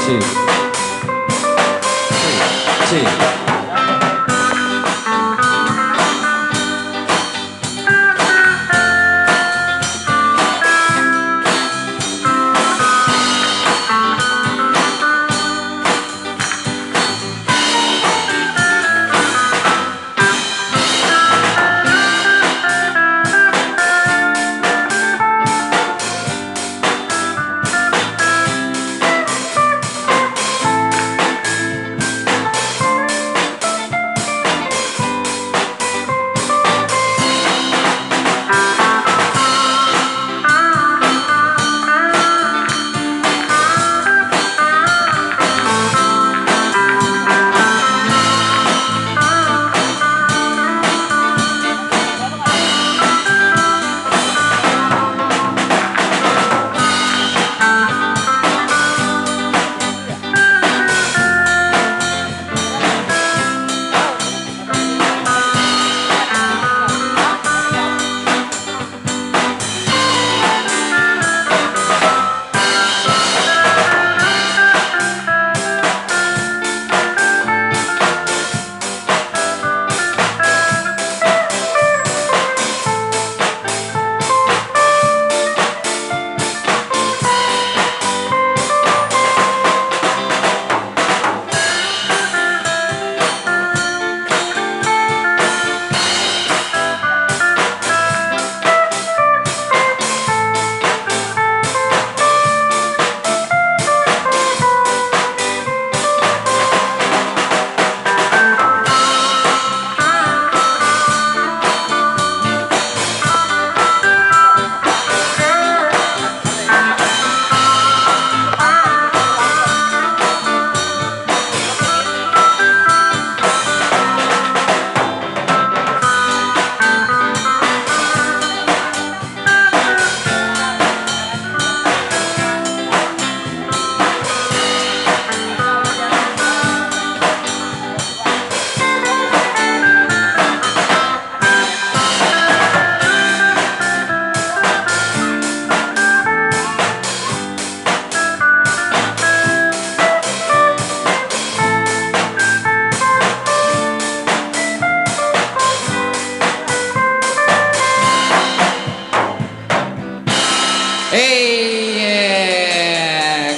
C. C.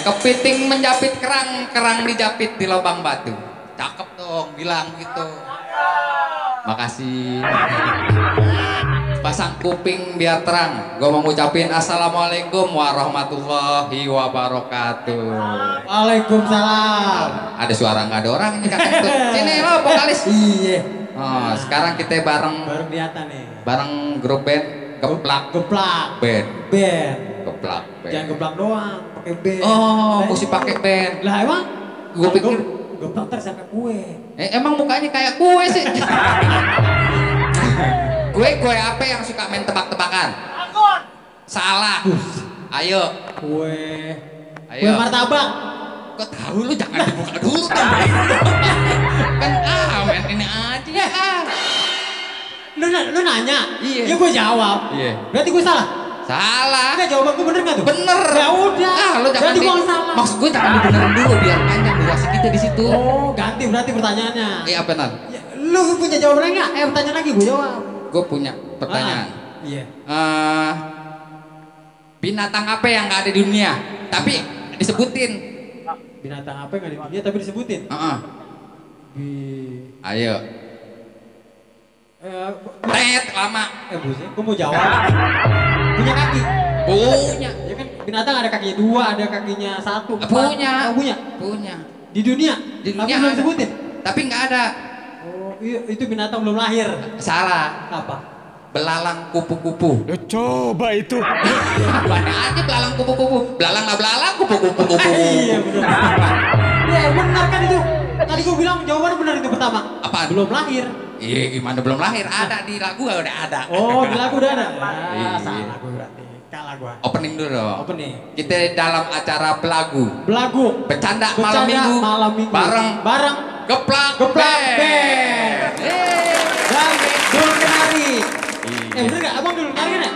Kepiting menjapit kerang, kerang dijapit di lubang batu. Cakep dong, bilang gitu. Makasih. Pasang kuping biar terang. Gue mau ngucapin assalamualaikum warahmatullahi wabarakatuh. Waalaikumsalam. Ada suara nggak ada orang ini kan? Sini lo vokalis. Iya. Oh, sekarang kita bareng. Baru kelihatan nih. Bareng grup band Geplak. Geplak. Band. Band. Geplak. Band. Jangan geplak doang, pakai band. Oh, mesti pakai band. Lah emang? Gue pikir geplak tersangka kue. emang mukanya kayak kue sih. Kue apa yang suka main tebak-tebakan? Angkot. Salah. Ayo. Kue. Ayo. Kue martabak. Kok tahu lu, jangan dibuka dulu kan. Kan main ini aja ya. Lu nanya? Iya. Ya gue jawab. Iya. Berarti gue salah? Salah. Enggak, jawaban gue bener nggak tuh? Bener. Ya udah. Lu jangan berarti gue salah. Maksud gue jangan dibenerin dulu biar panjang durasi kita di situ. Oh, ganti berarti pertanyaannya. Iya benar. Ya, lu punya jawabannya nggak? Pertanyaan lagi gue jawab. Gue punya pertanyaan. Iya. Binatang apa yang nggak ada di dunia tapi disebutin? Binatang apa yang nggak di dunia tapi disebutin? Ayo. Tet lama. Buset, gue mau jawab. Punya kaki? Punya. Ya kan binatang ada kakinya dua, ada kakinya satu. Punya. Oh, punya. Punya. Di dunia? Di dunia tapi belum ada. disebutin? Tapi nggak ada. Oh, iya, itu binatang belum lahir. Salah. Apa? Belalang kupu-kupu. Coba itu. Banyak aja belalang kupu-kupu. Belalang lah belalang, kupu-kupu kupu. Iya benar. Iya benar kan itu. Tadi gue bilang jawabannya benar itu pertama. Apaan? Belum lahir. Iya gimana belum lahir? Ada di lagu udah ada. Oh, di lagu udah ada. Iya. Salah gue berarti. Kalah gue. Opening dulu dong. Opening. Kita dalam acara belagu. Belagu. Bercanda Bercanda malam minggu. Bareng Geplak Band. Band. Dan Dul Kenari. Bener gak? Abang Dul Kenari kan ya?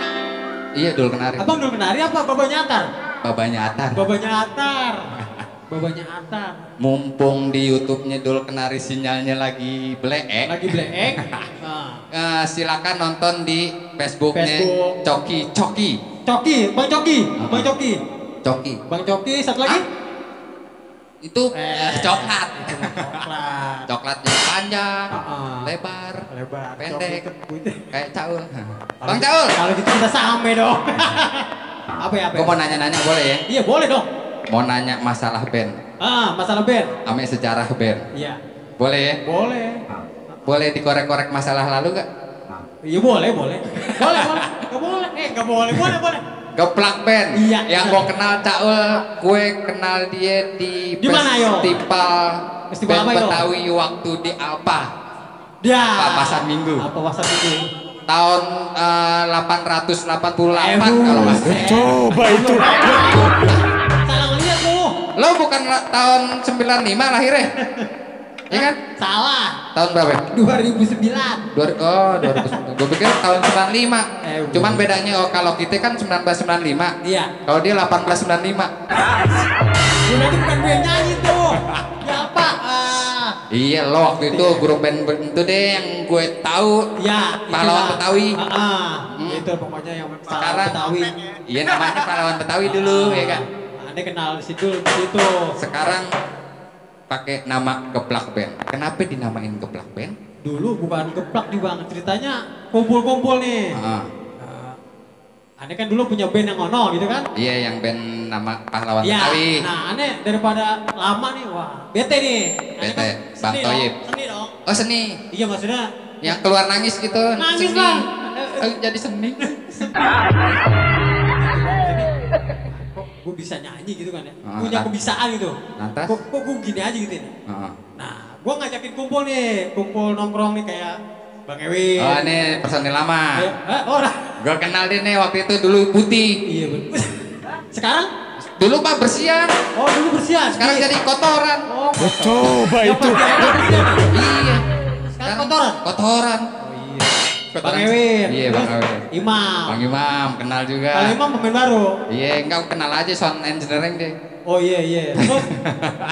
Iya Dul Kenari. Abang Dul Kenari apa Babanya Atar? Babanya Atar. Babanya Atar. Babanya Atta. Mumpung di YouTube-nya Dul Kenari sinyalnya lagi bleek. Lagi bleek. Silakan nonton di Facebook-nya Facebook. Coki. Coki, Bang Coki. Bang Coki. Coki. Bang Coki, satu lagi? Itu coklat. Coklat. Coklatnya panjang, lebar, pendek, kayak caul. Bang Caul. Kalau gitu kita sama dong. Apa ya? Gue mau nanya-nanya boleh ya? Iya boleh dong. Mau nanya masalah band. Masalah band. Ame sejarah band. Iya. Boleh ya? Boleh. Boleh dikorek-korek masalah lalu gak? Iya boleh. Boleh. Gak boleh. Gak boleh. Boleh. Geplak band. Iya. Yang gue kenal Caul, gue kenal dia di mana, yo? Festival apa, band yo? Betawi waktu di Alpa. Dia. Pasar Minggu. Apa pasar Minggu? Tahun 888 kalau nggak salah. Coba itu. Salah ngeliat lu. Lo bukan tahun 95 lahirnya? Iya kan? Salah. Tahun berapa? 2009. 2009. Gue pikir tahun 95. Cuman bedanya kalau kita kan 1995. Iya. Kalau dia 1895. Gue nanti bukan gue yang nyanyi tuh. Ya apa? Iya lo waktu itu grup band itu deh yang gue tahu. Ya. Pahlawan Betawi. Itu pokoknya yang Sekarang Betawi. Iya namanya Pahlawan Betawi dulu ya kan. Anda kenal si Dul itu. Sekarang pakai nama Geplak Band. Kenapa dinamain Geplak Band? Dulu bukan geplak nih bang, ceritanya kumpul-kumpul nih. Aneh kan dulu punya band yang ono gitu kan? Iya yang band nama Pahlawan Ya, Betawi. nah aneh daripada lama nih, wah bete nih. Aneh Bete, kan Bang seni Toyib. dong, seni dong. Oh seni. Iya maksudnya. Yang keluar nangis gitu. Nangis seni. bang. Jadi seni. Kok gue bisa nyanyi gitu kan ya? Ah, Punya kan. kebisaan gitu. Lantas? Kok gue gini aja gitu ya? Nah, gue ngajakin kumpul nongkrong nih kayak Bang Ewin. Oh ini personil lama. Orang. Gue kenal dia nih waktu itu dulu putih. Iya bener. Sekarang? Dulu Pak bersihan. Oh dulu bersihan. Sekarang jadi kotoran. Oh, Coba yang itu. pasti ada bersihan. Iya. Sekarang kotoran. Kotoran. Oh iya. Bang Ewin. Iya Bang Ewin. Imam. Bang Imam kenal juga. Kalau Imam pemain baru. Iya enggak kenal aja sound engineering deh. Oh iya.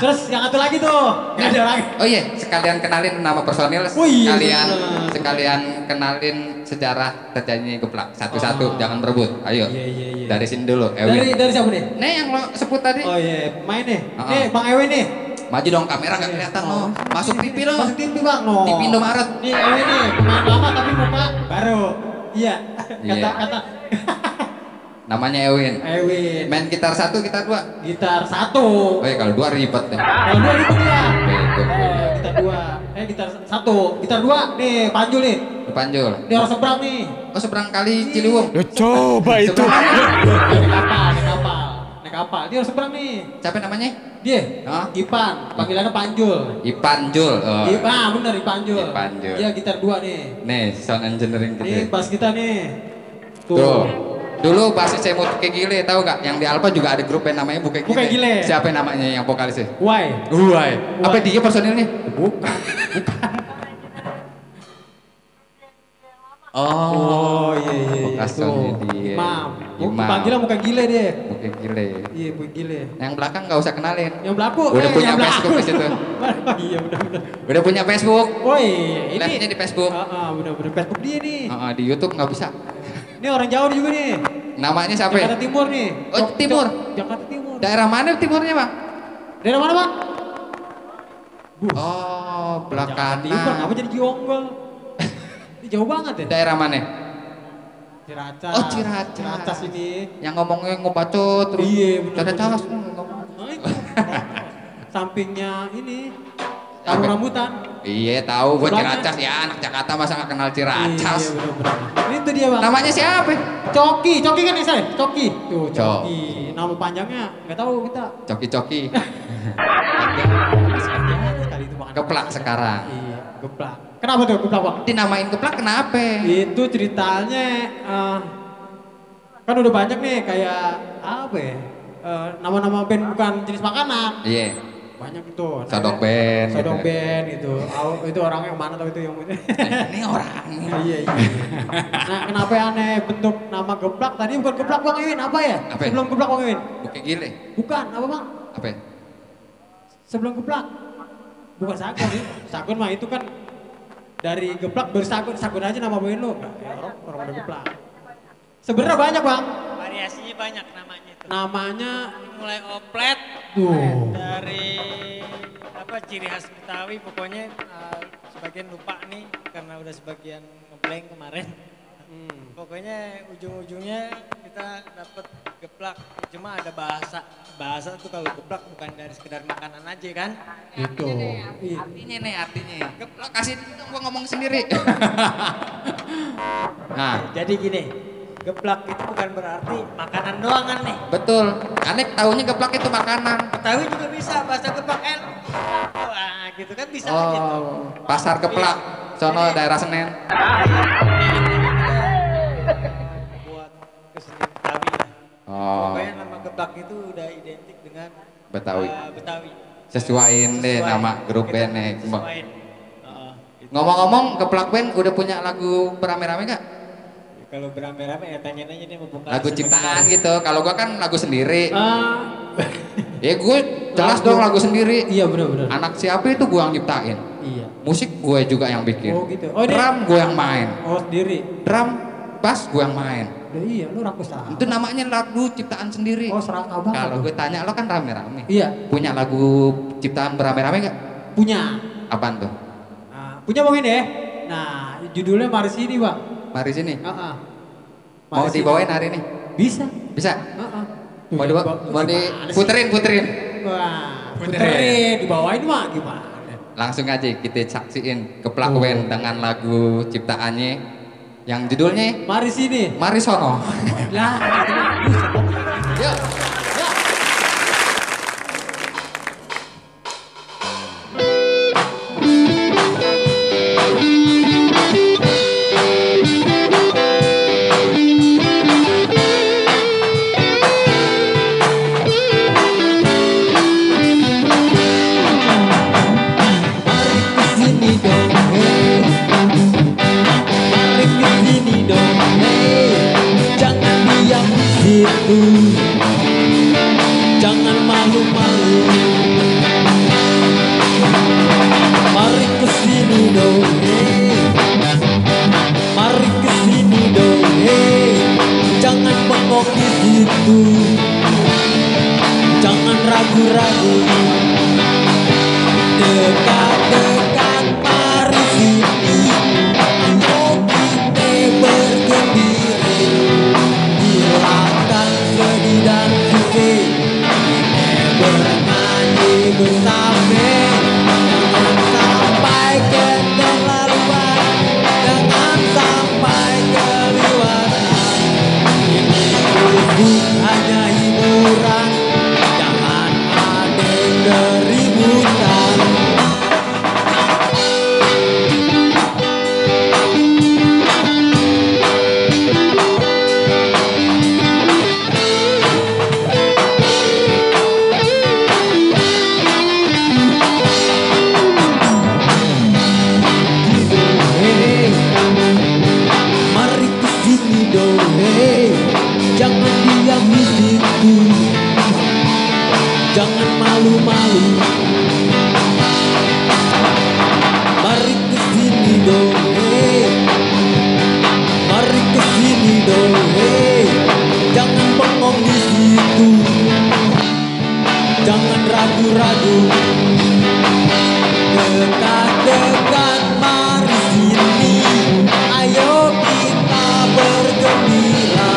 Terus yang satu lagi tuh. Nggak ada lagi. Oh iya, sekalian kenalin nama personil, Oh iya, bener. sekalian kenalin sejarah terjadinya Geplak. Satu-satu, jangan berebut. Ayo. Iya. Dari sini dulu, Ewin. Dari siapa nih? Nih yang lo sebut tadi. Oh iya, main nih. Uh-uh. Nih, Bang Ewin nih. Maju dong kamera nggak kelihatan lo. Masuk TV lo. Masuk TV Bang, no. TV Indomaret. Nih, Ewin nih, pemain lama tapi muka baru. Iya. Iya. Kata Namanya Ewin. Main gitar satu, gitar dua. gitar satu. Oh iya, kalau dua ribet deh. Kalau dua ribut ya. Bego. Gitar dua. Gitar satu. Gitar dua. Nih, Panjul nih. Panjul. Dia orang seberang nih. Oh seberang kali Ciliwung. Coba itu. Naik kapal. Dia orang seberang nih. Siapa namanya? Dia. Hah? Ipan. Panggilannya Panjul. Ipanjul. Oh. Bener Ipanjul. Ipanjul. Dia gitar dua nih. Nih, sound engineering gitu. Nih, bass kita nih. Tuh. Dulu basis saya mau Buke Gile, tahu gak? Yang di Alfa juga ada grup yang namanya Buke Gile. Buke Gile. Siapa namanya yang vokalisnya? Why? Uwai. Apa dia personilnya? Bukan. Oh iya. Vokasnya dia. Imam. Panggilan bukan gile deh. Buke Gile. Iya, bukan gile. Yang belakang nggak usah kenalin. Yang belaku. Udah punya yang Facebook di situ. Iya, benar. Udah punya Facebook. Woi, ini. Lihatnya di Facebook. Benar Facebook dia nih. Di YouTube nggak bisa. Ini orang jauh juga nih. Namanya siapa? Jakarta Timur nih. Oh, Timur. Jakarta Timur. Daerah mana timurnya bang? Daerah mana bang? Oh, Jakarta Timur. belakang. Kenapa jadi Jonggol? Ini jauh banget ya. Daerah mana? Ciracas. Oh, Ciracas. Ciracas ini. Yang ngomongnya ngebacot terus. Iya, bener. Ciracas. Sampingnya ini. Apa? Taruh rambutan. Iya tahu, gue Sebelahnya. Ciracas ya anak Jakarta masa nggak kenal Ciracas. Iya, bener. Itu dia bang. Namanya siapa? Coki kan yang saya? Coki. Tuh, Cok. Coki. Nama panjangnya nggak tahu kita. Coki-coki. Sekali itu makan. Geplak sekarang. Iya, geplak. Kenapa tuh geplak bang? Dinamain geplak kenapa? Itu ceritanya kan udah banyak nih kayak apa ya? Nama-nama band bukan jenis makanan. Iya. Banyak itu. Sodok band. Sodok gitu. band gitu. Itu orang yang mana tahu itu yang Ini orang. Iya. Nah, kenapa aneh bentuk nama geplak? Tadi bukan geplak Bang Ewin, apa ya? Apa ya? Sebelum geplak Bang Ewin. Buke Gile. Bukan, apa Bang? Apa? Ya? Sebelum geplak. Bukan Sagon ya. Sagon mah itu kan dari geplak bersagun, Sagon aja nama band lo. Ya, orang udah geplak. Sebenarnya banyak, Bang. Variasinya banyak namanya itu. Namanya Mulai oplet tuh. dari apa ciri khas Betawi pokoknya sebagian lupa nih karena udah sebagian ngeblank kemarin. Pokoknya ujung-ujungnya kita dapat geplak. Cuma ada bahasa tuh kalau geplak bukan dari sekedar makanan aja kan. Gitu. Artinya. Geplak kasih dulu gua ngomong sendiri. Nah, Jadi gini, geplak itu bukan berarti makanan doang kan nih. betul. Anek taunya geplak itu makanan. Betawi juga bisa bahasa geplak kan. Wah gitu kan bisa aja tuh. Oh, pasar geplak. Sono daerah Senen. Buat kesenian Betawi lah. Oh, Pokoknya nama geplak itu udah identik dengan Betawi. Betawi. Sesuaiin deh Sesuai. nama grup Kita bandnya. sesuaiin. Gitu. Ngomong-ngomong, geplak band udah punya lagu berame-rame gak? Kalau beramai-ramai ya tanya-tanya nih mau buka Lagu ciptaan gitu. Kalau gua kan lagu sendiri. Ah, Ya gue jelas dong lagu sendiri. iya benar-benar. Anak siapa itu gua yang nyiptain. Iya. Musik gue juga yang bikin. Oh gitu. Oh, Drum gue yang main. Oh sendiri. Drum, bass gue yang main. Iya, lu rakus tahu. Itu namanya lagu ciptaan sendiri. Oh, serang abang. Kalau gue tanya lo kan rame-rame. Iya, Punya lagu ciptaan berame-rame gak? punya. Apaan tuh? Nah, punya Bang ini ya. Nah, judulnya Mari Sini, Bang. Mari sini. Heeh. Mau dibawain hari ini? Bisa. Bisa? Heeh. Mau diputerin. Wah, puterin, dibawain mah gimana? Langsung aja kita saksiin Geplak Band dengan lagu ciptaannya yang judulnya Mari Sini. Mari Sono. Lah, itu mah buset, Bang. Yuk. Jangan malu-malu, mari kesini dong, mari kesini dong, jangan bengong di situ, jangan ragu-ragu, dekat-dekat mari sini, ayo kita bergembira, hilangkan sedih dan susah. Bernyanyi bersama, jangan sampai keterlaluan, jangan sampai kelewatan. Ini musik hanya hiburan, jangan ada keributan. Mari kesini dong, jangan diam di situ, jangan malu-malu. Mari kesini dong, mari kesini dong, jangan bengong di situ, jangan ragu-ragu. Dekat-dekat mari sini, ayo kita bergembira,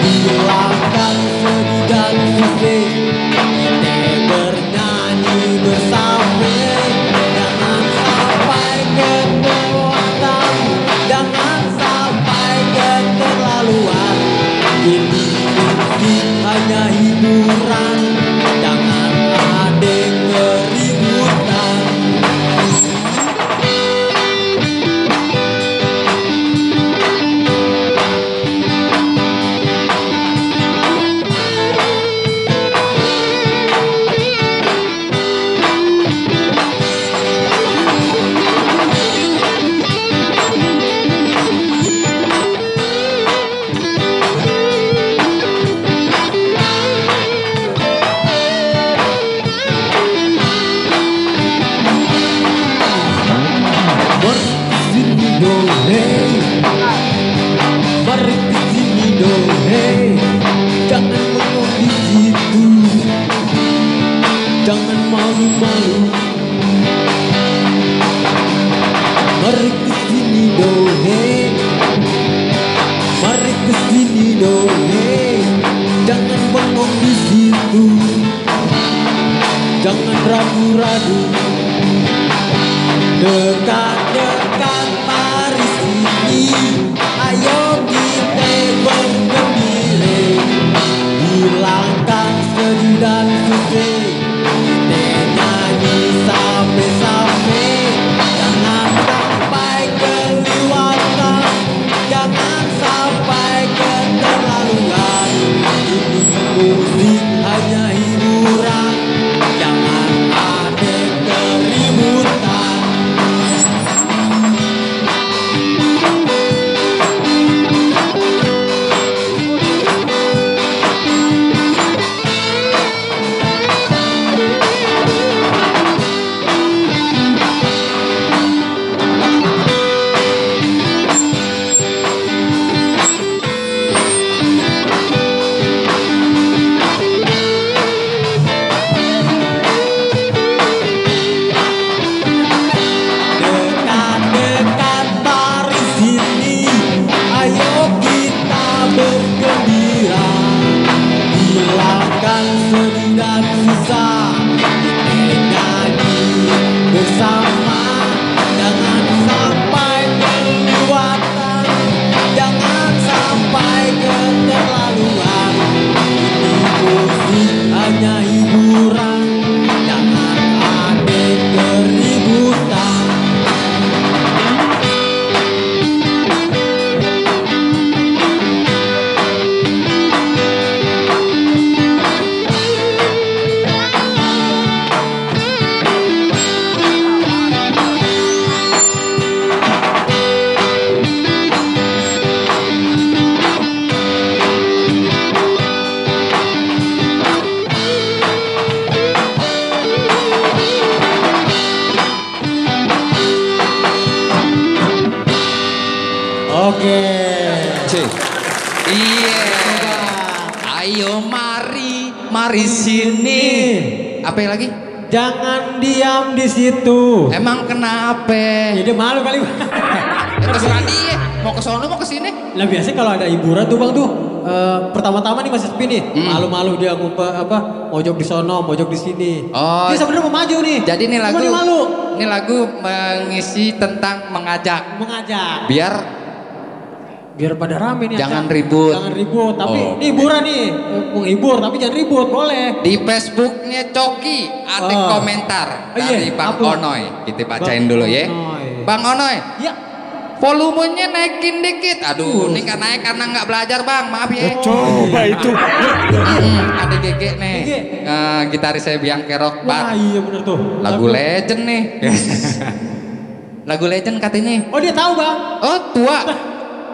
hilangkan sedih dan susah, kita bernyanyi malu. Mari kesini dohe, mari kesini dohe, jangan bengong di situ, jangan ragu-ragu. Dekat-dekat mari sini, ayo kita bergembira, hilangkan sedih dan susah. Kita nyanyi sampai-sampai, jangan sampai kelewatan, jangan sampai keterlaluan. Ini musik hanya hiburan, jangan ada keributan. Dekat-dekat mari sini, ayo kita bergembira, hilangkan sedih dan susah. Kita nyanyi bersama, jangan sampai kelewatan, jangan sampai keterlaluan. Ini musik hanya hiburan, jangan ada keributan. Oke. Iya. Ayo mari sini. Apa lagi? Jangan diam di situ. Emang kenapa? Ya dia malu kali. Terserah dia. Mau ke sono mau ke sini. Lah biasanya kalau ada hiburan tuh bang tuh pertama-tama nih masih sepi nih, malu-malu dia ngumpet apa mojok di sono, mojok di sini. Oh. Dia sebenarnya mau maju nih. Jadi ini Cuma lagu. dia malu. Ini lagu mengisi tentang mengajak. Mengajak. Biar pada rame nih. Jangan acara. ribut. Jangan ribut. Tapi Oh. ini hiburan nih, menghibur tapi jangan ribut, boleh. di Facebooknya Coki ada Oh. komentar Oh, iya. dari Bang Apa? Onoy. Kita bacain dulu ya. Onoy. Bang Onoy, Ya. volumenya naikin dikit. Aduh, ini kan naik karena nggak belajar bang, maaf ya. Coba itu. Ada GG nih, GG. gitaris saya Biang Kerok Wah Bar. iya bener tuh. Lagu legend nih. Lagu legend katanya. Oh dia tahu bang. Oh tua.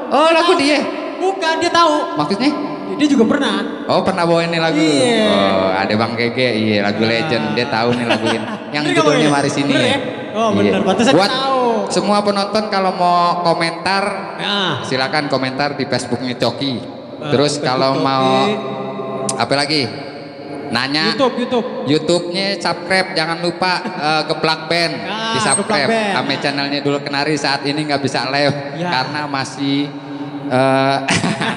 Oh lagu Tahu. dia. Bukan dia tahu. Maksudnya? Dia juga pernah. Oh pernah bawain nih lagu. Iya. Oh ada Bang Gege, iya lagu legend. Dia tahu nih lagu ini. Yang Bener judulnya nggak, Bang? Mari Sini. Bener ya? Oh, bener. Pantesan Buat tahu. semua penonton kalau mau komentar, Nah. silakan komentar di Facebooknya Coki. Bah, Terus Facebook kalau Coki. mau apa lagi? Nanya. YouTube. YouTube-nya subscribe, jangan lupa Geplak Band Ah, di subscribe. Geplak Band. Kami channelnya dulu Kenari saat ini nggak bisa live Ya. karena masih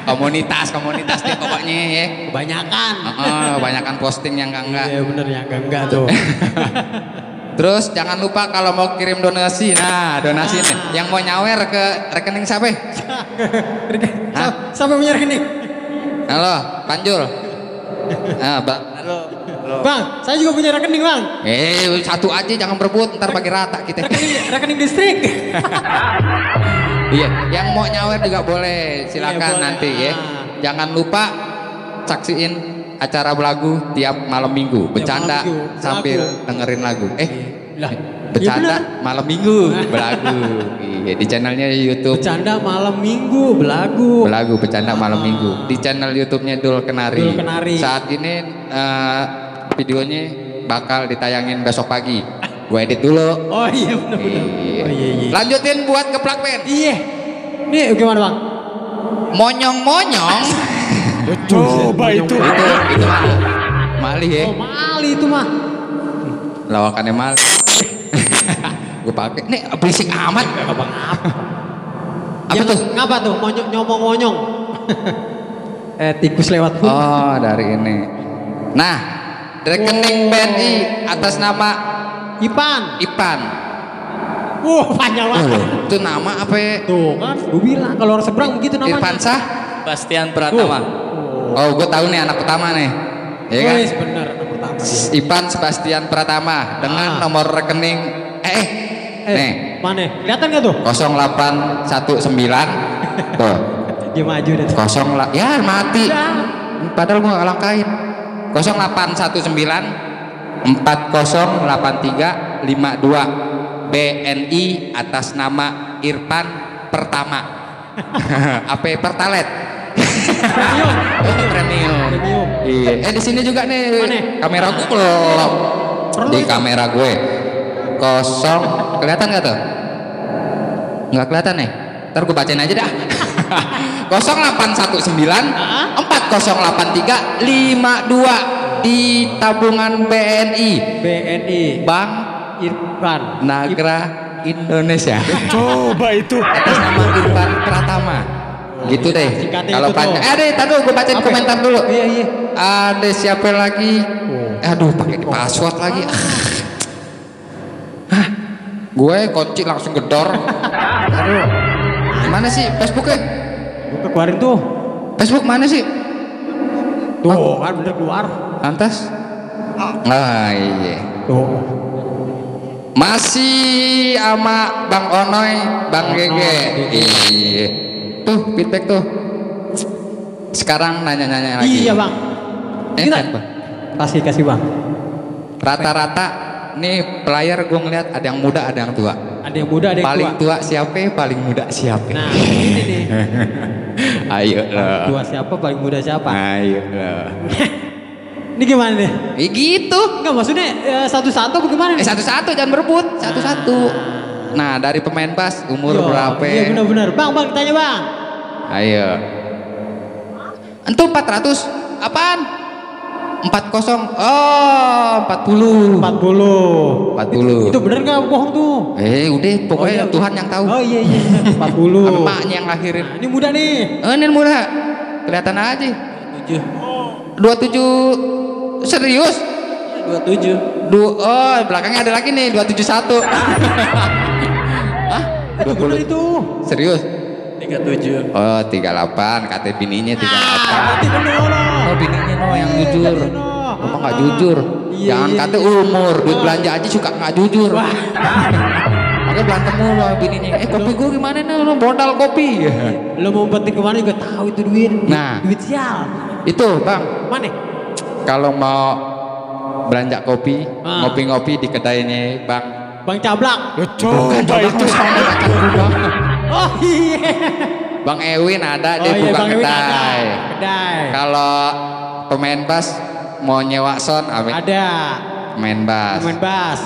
komunitas nih pokoknya ya. Kebanyakan. Banyakan posting yang enggak. Iya bener ya, enggak tuh. Terus jangan lupa kalau mau kirim donasi, nah donasi nih. Yang mau nyawer ke rekening siapa? Hah? Sampai punya rekening. Halo, Panjul. Bang, saya juga punya rekening bang. Satu aja jangan berebut, ntar bagi rata kita. Rekening distrik. Iya, yang mau nyawer juga boleh, silakan Iya, boleh. nanti ya. Jangan lupa saksiin acara belagu tiap malam minggu, bercanda malam minggu, sambil belagu. dengerin lagu. Lah, Bercanda iya malam minggu, belagu. Iya, di channelnya YouTube. bercanda malam minggu, belagu. Belagu bercanda malam minggu di channel YouTube-nya Dul Kenari. Dul Kenari. Saat ini videonya bakal ditayangin besok pagi. Gue edit dulu. Oh iya bener-bener. Iya. Oh iya. Lanjutin buat Geplak Band. Iya. Nih gimana bang? Monyong-monyong. Coba itu. itu Mali ya. Oh Mali itu mah. lawakannya mal. Gue pakai. Nih berisik amat. Apa tuh? Ngapa tuh? Nyomong-monyong. Tikus lewat pun. Oh, dari ini. Nah, rekening BNI atas nama Ipan. Panjang banget. Itu nama apa ya? Tuh kan, gue bilang kalau orang seberang begitu namanya. Irfansah Bastian Pratama. Oh, gue tahu nih anak pertama nih. Iya kan? Bener, anak pertama. Ipan Sebastian Pratama dengan nomor rekening nih. Mana? Kelihatan gak tuh? 0819 tuh. Dia maju deh. Ya mati. Padahal gue gak langkain. 0819 4083 52 BNI atas nama Irfan Pertama. AP Pertalet. Premium. Iya. Di sini juga nih. Mana? Kamera gue belum. Di kamera gue. Kelihatan nggak tuh? Nggak kelihatan nih. Ntar gue bacain aja dah. 0819 4083 52 di tabungan BNI. Bank Irfan Nagra Indonesia. Coba itu. Atas nama Irfan Pratama. Gitu deh. Kalau panjang. Deh, tadi gue bacain komentar dulu. Iya. Ada siapa lagi? Aduh, pakai di password lagi. Gue kunci langsung gedor. Aduh. Mana sih Facebooknya? Gue keluarin tuh. Facebook mana sih? Tuh kan bener keluar. Lantas? Iya. Tuh. Masih sama Bang Onoy, Bang Gege. Iya. Tuh feedback tuh. Sekarang nanya-nanya lagi. Iya bang. Bang. Kasih bang. Rata-rata nih player gue ngeliat ada yang muda, ada yang tua. Ada yang muda, ada yang paling tua siapa? Paling muda siapa? Nah ini nih. Ayo loh. Tua siapa? Paling muda siapa? Ayo loh. Ini gimana nih? Gitu. Enggak maksudnya satu-satu bagaimana nih? Satu-satu jangan berebut. Satu-satu. Nah dari pemain bass umur berapa? Iya benar-benar. Bang tanya bang. Ayo. Entu 400 apaan? 40. Oh 40. 40. Itu bener gak bohong tuh? Udah pokoknya Tuhan yang tahu. Oh iya 40. Emaknya yang lahirin. Nah, ini muda nih. Ini muda. Kelihatan aja. 27. Serius? 27. Oh belakangnya ada lagi nih 271. Hah? Itu bener itu. Serius? 37. Oh 38. Kata bininya 38. Itu bener Oh bininya yang jujur. Emang nggak jujur. Jangan kata umur, duit belanja aja suka nggak jujur. Makanya berantem mulu sama bininya. Kopi gue gimana nih? Lo modal kopi. Lo mau penting kemana juga tahu itu duit. Nah, duit sial. Itu bang. Mana? Kalau mau belanja kopi, ngopi-ngopi di kedainya Bang Cablak. Coba itu. Oh iya. Bang Ewin ada, dia buka kedai. Kalau pemain bass mau nyewa sound ada. Pemain bass.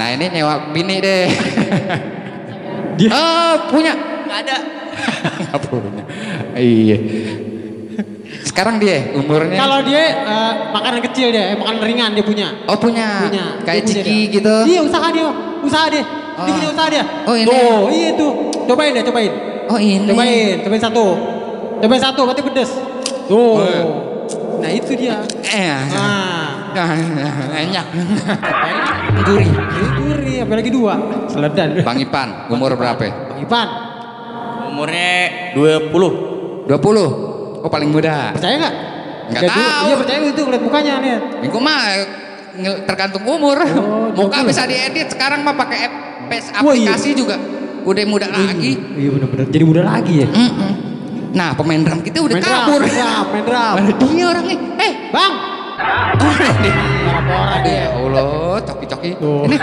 Nah ini nyewa bini deh. Punya? Nggak ada. Nggak punya. Iya. Sekarang dia umurnya? Kalau dia makanan kecil dia, makanan ringan dia punya. Oh punya. Kayak Ciki gitu. Iya usaha dia. Dia punya usaha dia. Oh ini. Tuh iya tuh. Cobain. Oh ini. Cobain satu. Berarti pedes. Tuh. Nah itu dia. Enak. Gurih. Gurih, apalagi 2. Seledan. Bang Ipan, umur berapa? Bang Ipan. Umurnya 20. 20. Oh paling muda. Percaya nggak? Nggak tahu. Iya percaya itu ngeliat mukanya nih. Minggu mah tergantung umur. Muka bisa diedit sekarang mah pakai aplikasi juga. Udah muda lagi. Iya benar-benar. Jadi muda lagi ya. Nah pemain drum kita udah kabur. Main drum. Mana dia orangnya? Bang. Oh ini. Orang dia. Ya Allah, coki-coki. Ini.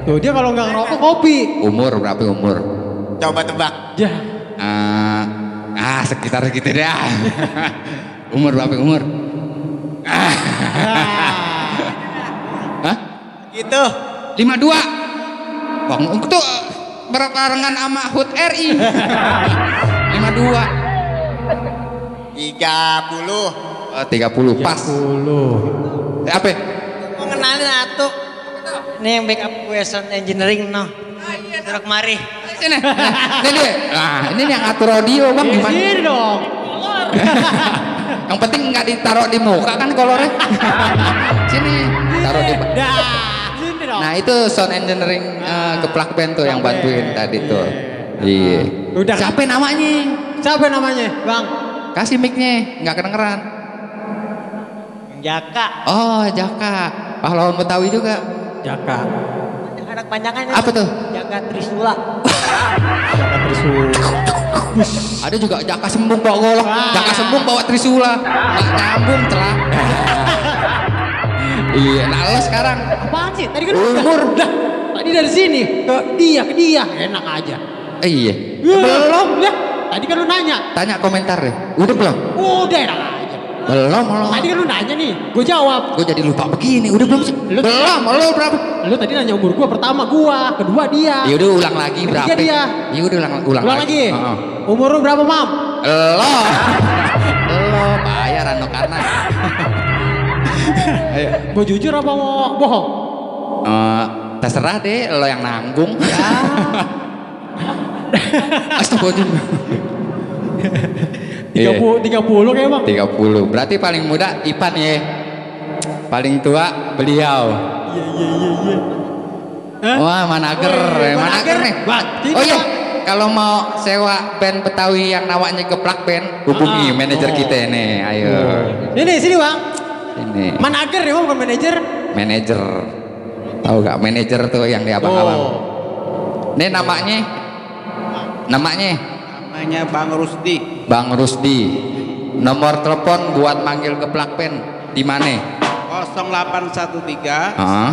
Tuh dia kalau nggak ngerokok kopi. Umur berapa umur? Coba tebak. Ya. Sekitar gitu dah. Umur berapa umur? Hah? Gitu. 52. Bang, itu berbarengan sama HUT RI. 52. 30. 30 pas. 30. Apa? Mau kenalin atuh. Ini yang backup gue sound engineering no. Terus kemari. Sini. Ini dia. Nah, ini yang atur audio Bang Di gimana? sini dong. Yang penting nggak ditaruh di muka kan kolornya. Sini, taruh di. Sini dong. Nah itu sound engineering Geplak Band tuh yang bantuin tadi tuh. Iya. Udah. Siapa namanya? Siapa namanya, Bang? Kasih mic-nya, nggak kedengeran. Jaka. Oh Jaka, pahlawan Betawi juga. Jaka. Anak panjangan Apa tuh? Jaka Trisula. Jaka Trisula. Ada juga Jaka Sembung bawa golok, Jaka Sembung bawa Trisula. Nggak nyambung telah. Iya, nah lo sekarang Apaan sih? Tadi kan umur. udah. Tadi dari sini ke dia, enak aja. Iya. Belum ya. Tadi kan lu nanya. Tanya komentar deh. Udah belum? Udah enak aja. Belum lo. Tadi kan lu nanya nih, gue jawab. Gue jadi lupa begini. Udah belum sih? Lu- Belum. Lo berapa? Lu tadi nanya umur gua, pertama gua, kedua dia. Ya udah ulang lagi Ketiga berapa? dia. Ya udah ulang Ulang lagi. Heeh. Umur lu berapa, Mam? Lo bayar anu karena. Ayo. Mau jujur apa mau bohong? Terserah deh lo yang nanggung. Ya. Astagfirullah. 30 kayak Bang. 30. Berarti paling muda Ipan ya. Paling tua beliau. Hah? Wah, Manager, Manager nih. Tidak. Oh iya, kalau mau sewa band Betawi yang namanya Geplak Band, hubungi manajer kita nih. Ayo. Ini sini, Bang. Ini Manager ya, Bang, bukan manajer. manajer. Tahu gak manajer tuh yang di abang-abang. Ini namanya Namanya Bang Rusdi. Bang Rusdi. Nomor telepon buat manggil Geplak Band di mana? 0813 Heeh.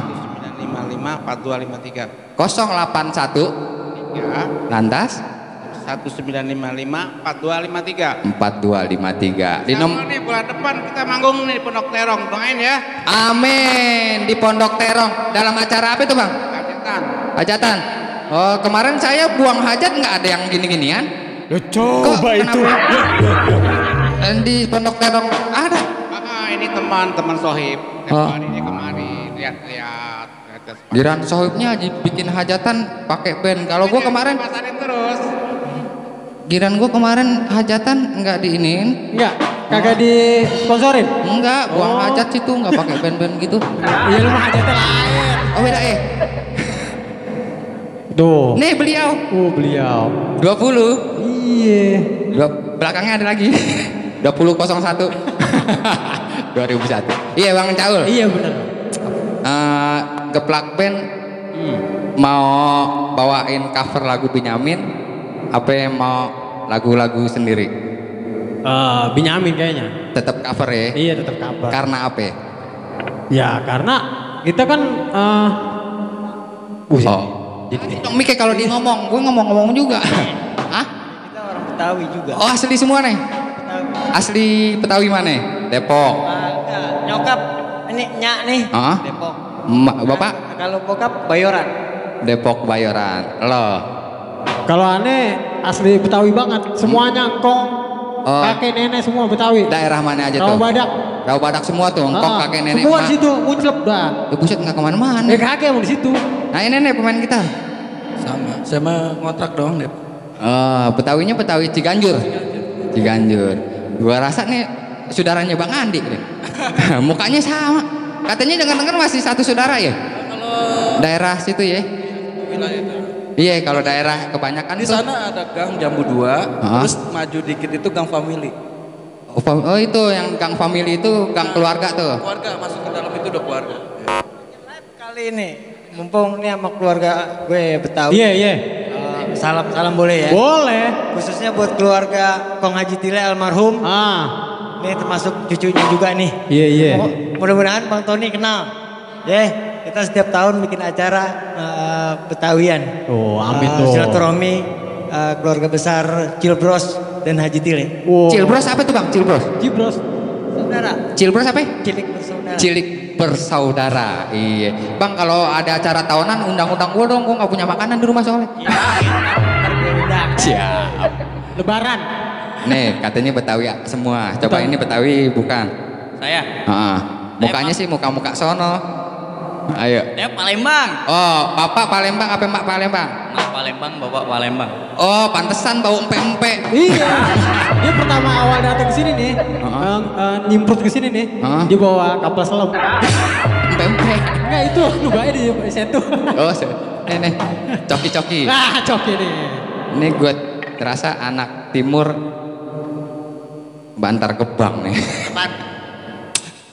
955 4253. 081 3 lantas 1955 4253. 4253. Di Sama nih bulan depan kita manggung nih di Pondok Terong, doain ya. Amin di Pondok Terong. Dalam acara apa itu Bang? Hajatan. Hajatan. Oh kemarin saya buang hajat nggak ada yang gini-ginian. Coba itu. Di Pondok Terong ada. Ini teman Sohib. Oh. Ini kemarin lihat-lihat. Giran sohibnya bikin hajatan pakai band. Kalau gua kemarin, pasarin terus. giran gua kemarin hajatan nggak diinin. Enggak, kagak disponsorin. Enggak, buang hajat situ nggak pakai band-band gitu. Iya lu mah hajatnya lain. Oh beda Tuh. Nih beliau Beliau. 20. Iya. Belakangnya ada lagi. 2001. 2001. Iya Bang Caul. Iya benar. Geplak Band mau bawain cover lagu Benyamin apa yang mau lagu-lagu sendiri? Benyamin kayaknya. Tetap cover ya? Iya tetap kabar. Karena apa? Ya karena kita kan Mike kalau dia ngomong, gue ngomong-ngomong juga. Hah? Kita orang Betawi juga. Oh asli semua nih? Betawi. Asli Betawi mana? Depok. Enggak, nyokap ini nyak nih. Hah? Depok. Bapak? Kalau bokap Bayoran. Depok Bayoran. Lo? Kalau aneh asli Betawi banget. Semuanya kong, kakek nenek semua Betawi. Daerah mana aja tuh? Rawa Badak. Rawa Badak semua tuh, engkong kakek nenek semua emak. di situ munclep dah. Buset nggak kemana-mana. Kakek mau di situ. Nah ini nih pemain gitar. Sama ngontrak dong, Dep. Betawinya Betawi Ciganjur. Ciganjur. Gua rasa nih saudaranya Bang Andi nih. Mukanya sama. Katanya dengar-dengar masih satu saudara ya? Kalau Daerah situ ya? wilayah itu. Iya, kalau daerah kebanyakan Di tuh. sana ada Gang Jambu 2, terus maju dikit itu Gang Family. Oh itu yang gang family itu gang keluarga tuh. Keluarga masuk ke dalam itu udah keluarga. Kali ini mumpung nih sama keluarga gue Betawi. Iya. Salam boleh ya. Boleh. Khususnya buat keluarga Kong Haji Tile almarhum. Ini termasuk cucunya juga nih. Iya. Mudah-mudahan Bang Tony kenal. Kita setiap tahun bikin acara Betawian. Oh, amin tuh. Silaturahmi keluarga besar Cilbros dan Haji Tile. Wow. Cilbros apa tuh Bang? Cilbros? Cibros. Saudara. Cilbros apa? Cilik bersaudara. Cilik bersaudara. Iya. Bang kalau ada acara tahunan undang-undang gua dong, gua nggak punya makanan di rumah soalnya. Ya, ntar gue undang. Siap. Lebaran. Nih katanya Betawi semua. Coba Betul. ini Betawi bukan? Saya. Mukanya sih muka-muka sono. Ayo. Dia Palembang. Oh, bapak Palembang apa mbak Palembang? Mak Palembang, bapak Palembang. Oh, pantesan bau empe-empe. Iya. Dia pertama awal datang ke sini nih, nyimprut ke sini nih, dia bawa kapal selam. Empe-empe. Enggak itu, lu bayar di situ. Oh, nih, coki-coki. Ah, coki nih. Ini gue terasa anak timur Bantar Gebang nih.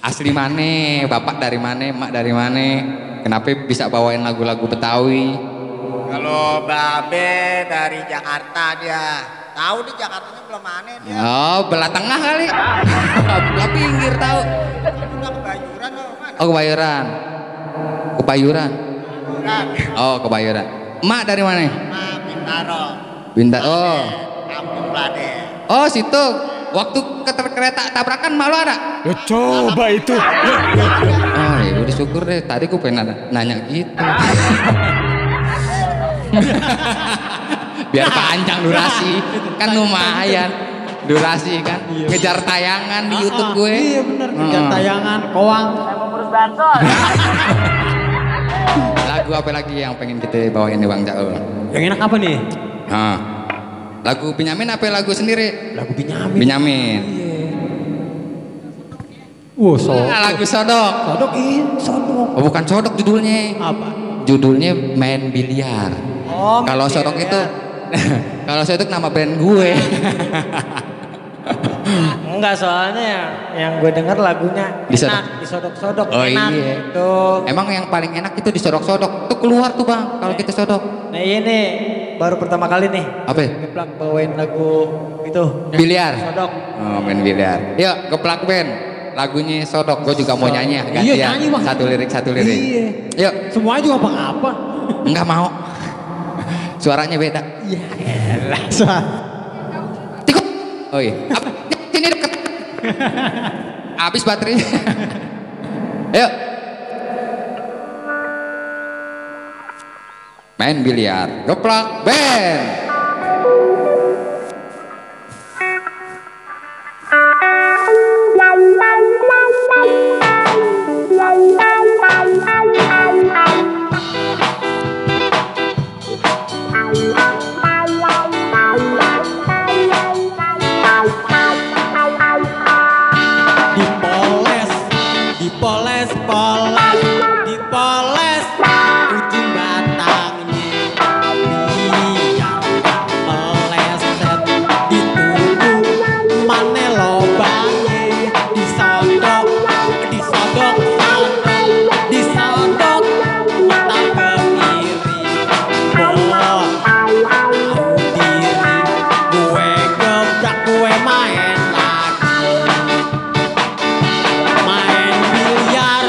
Asli mana? Bapak dari mana? Mak dari mana? Kenapa bisa bawain lagu-lagu Betawi? Kalau Babe dari Jakarta dia. Tahu di Jakartanya belum mana dia. Oh, belah tengah kali. Belah pinggir tahu. Udah Kebayoran loh, mana? Oh, Kebayoran. Kebayoran. Oh, Kebayoran. Mak dari mana? Nah, Bintaro. Bintaro. Oh. Kampung Plade. Oh, situ. Waktu kereta tabrakan mak lu ada? Ya coba itu. Oh, ya udah syukur deh. Tadi gue pengen nanya gitu. Biar panjang durasi. Kan lumayan. Durasi kan. Ngejar tayangan di YouTube gue. Iya bener, ngejar tayangan, koang. Lagu apa lagi yang pengen kita bawain nih Bang Jaul? Yang enak apa nih? Nah, lagu Benyamin apa lagu sendiri? Lagu Benyamin. Benyamin. Lagu Sodok. Sodok ini, Sodok. Oh, bukan Sodok judulnya. Apa? Judulnya Main Biliar. Oh, kalau Sodok itu, kalau Sodok nama band gue. Enggak, soalnya yang gue denger lagunya Disodok. enak, disodok-sodok Oh enak iya. gitu. Emang yang paling enak itu disodok-sodok. Tuh keluar tuh Bang kalau kita sodok. Nah ini baru pertama kali nih. Apa? Geplak bawain lagu itu. Biliar. Sodok. Oh, main biliar. Yuk, Geplak Band. Lagunya Sodok. Gue juga mau nyanyi ya. Gantian. Iya, nyanyi, Bang. Satu lirik. Iya. Yuk. Semuanya juga apa-apa. Enggak mau. Suaranya beda. Ya elah. Tikuk. Oh iya. Sini deket. Habis baterainya. Ayo. Main biliar. Geplak Band. Dipoles ujung batangnya biar meleset dituduh mana lobangnya disodok mata ke kiri boh diri gue gebrak gue main lagi main biliar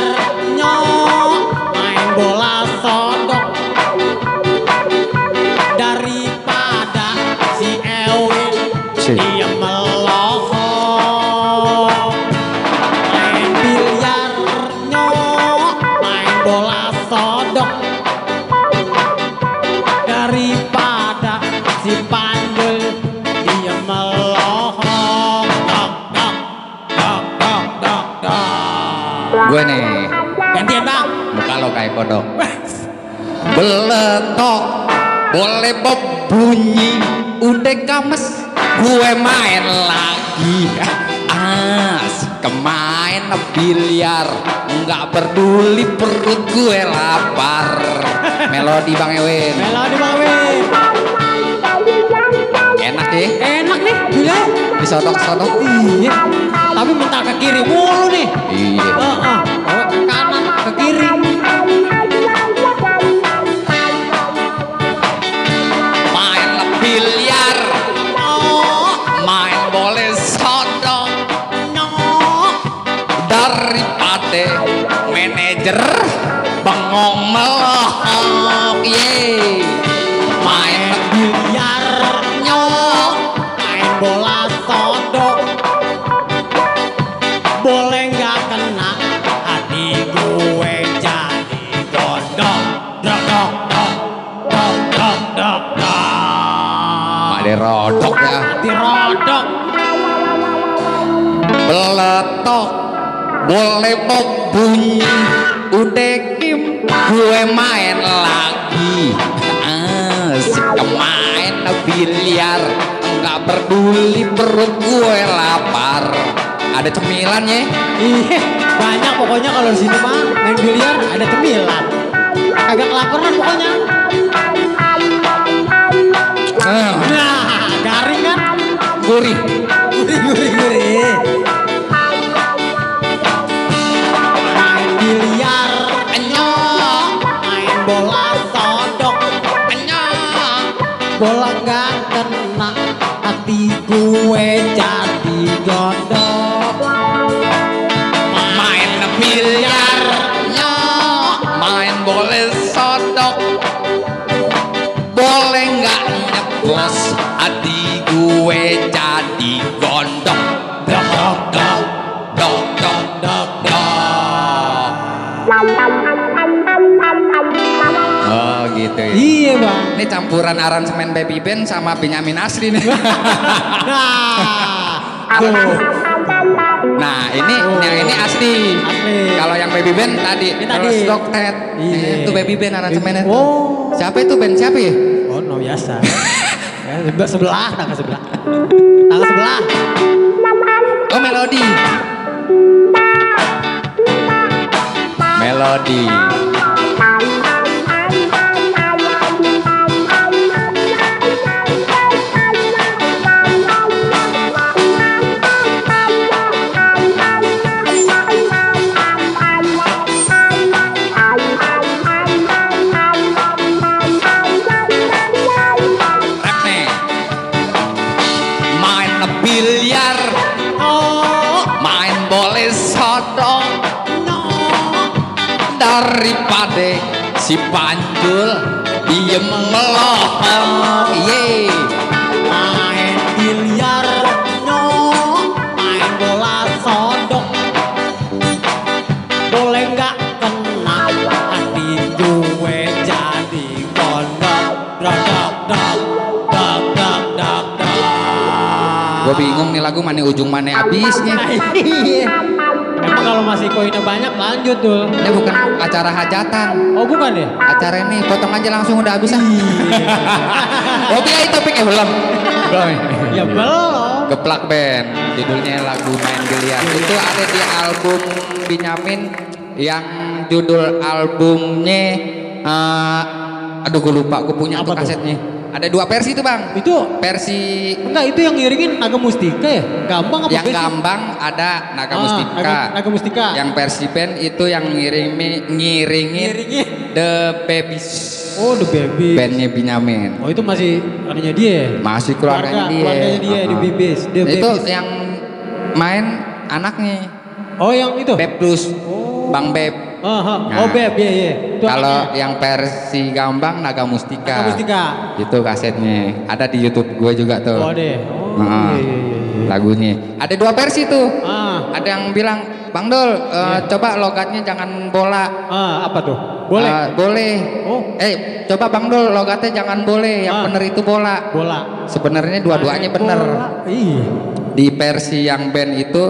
main bola sodok daripada si Ewin dia melohong main biliar main bola sodok daripada si Pandul dia melohong dok. Gue nih. Gantian Bang. Muka lo kayak kodok. Beletok. Boleh berbunyi. Udah games. Gue main lagi. Kemain biliar. Nggak peduli perut gue lapar. Melodi Bang Ewin. Enak deh. Enak nih, gila. Disodok-sodok. Iya. Tapi mentak ke kiri mulu nih. Iya. Ke kanan, ke kiri. Main biliar. Main boleh sodok. Daripada manajer bengong melohok. Yeay. Main Biliar main bola sodok. Boleh nggak kena hati gue jadi gondok. Dok. Made rodok ya. Dirodok. Beletok. Boleh berbunyi. Udah kim gue main lagi. Si main biliar, nggak peduli perut gue lapar. Ada cemilan ya? Iya, banyak pokoknya kalau di sini mah main biliar ada cemilan. Agak kelaparan pokoknya. Nah, garing kan? Gurih. Gurih. Main biliar, main bola sodok, bola nggak kena, hati gue jadi gondok. Main biliar, main bola sodok, boleh nggak nyeplos, hati gue jadi gondok. Dok dok dok dok dok dok dok. Oh gitu ya. Iya bang. Ini campuran aransemen Baby Band sama Benyamin Asri nih. Nah ini yang ini asli. Kalau yang Baby Band tadi. Terus Dokter. Itu Baby Band aransemennya. Oh. Siapa itu band siapa ya? Oh no biasa. Ya, sebelah, tangga sebelah. Tangga sebelah. Oh Melody. Melody. Biliar, main bola sodok, daripada si Panjul diem ngelohong, ye. Main biliar, main bola sodok, boleh nggak kena, hati gue jadi gondok, dok dok dok dok dok dok dok. Gue bingung nih lagu mana ujung mana habisnya. Emang kalau masih koinnya banyak lanjut tuh. Ini bukan acara hajatan. Oh bukan ya? Acara ini potong aja langsung udah habis ah. Kopi aja topiknya belum. Belum. Ya belum. Geplak Band, judulnya lagu main biliar. Itu ada di album Benyamin yang judul albumnya aduh gue lupa, gue punya tuh kasetnya. Ada dua versi tuh bang. Itu versi enggak, itu yang ngiringin Naga Mustika ya? Gambang apa? Yang Gambang ada Naga Mustika. Naga Mustika. Yang versi band itu yang ngiringin The Babies. Oh The Babies. Bandnya Benyamin. Oh itu masih adanya dia. Masih keluarganya dia. Keluarganya dia The Babies. The Itu Babies. yang main anaknya. Oh yang itu. Beb Plus. Bang Beb. Oh Beb, iya. Kalau yang versi Gambang Naga Mustika. Naga Mustika. Itu kasetnya. Ada di YouTube gue juga tuh. Oh deh. Iya. Lagunya. Ada dua versi tuh. Ada yang bilang, Bang Dol, coba logatnya jangan bola. Apa tuh? Boleh? Boleh. Oh. Coba Bang Dol, logatnya jangan boleh. Yang bener itu bola. Bola. Sebenarnya dua-duanya bener. Iya. Di versi yang band itu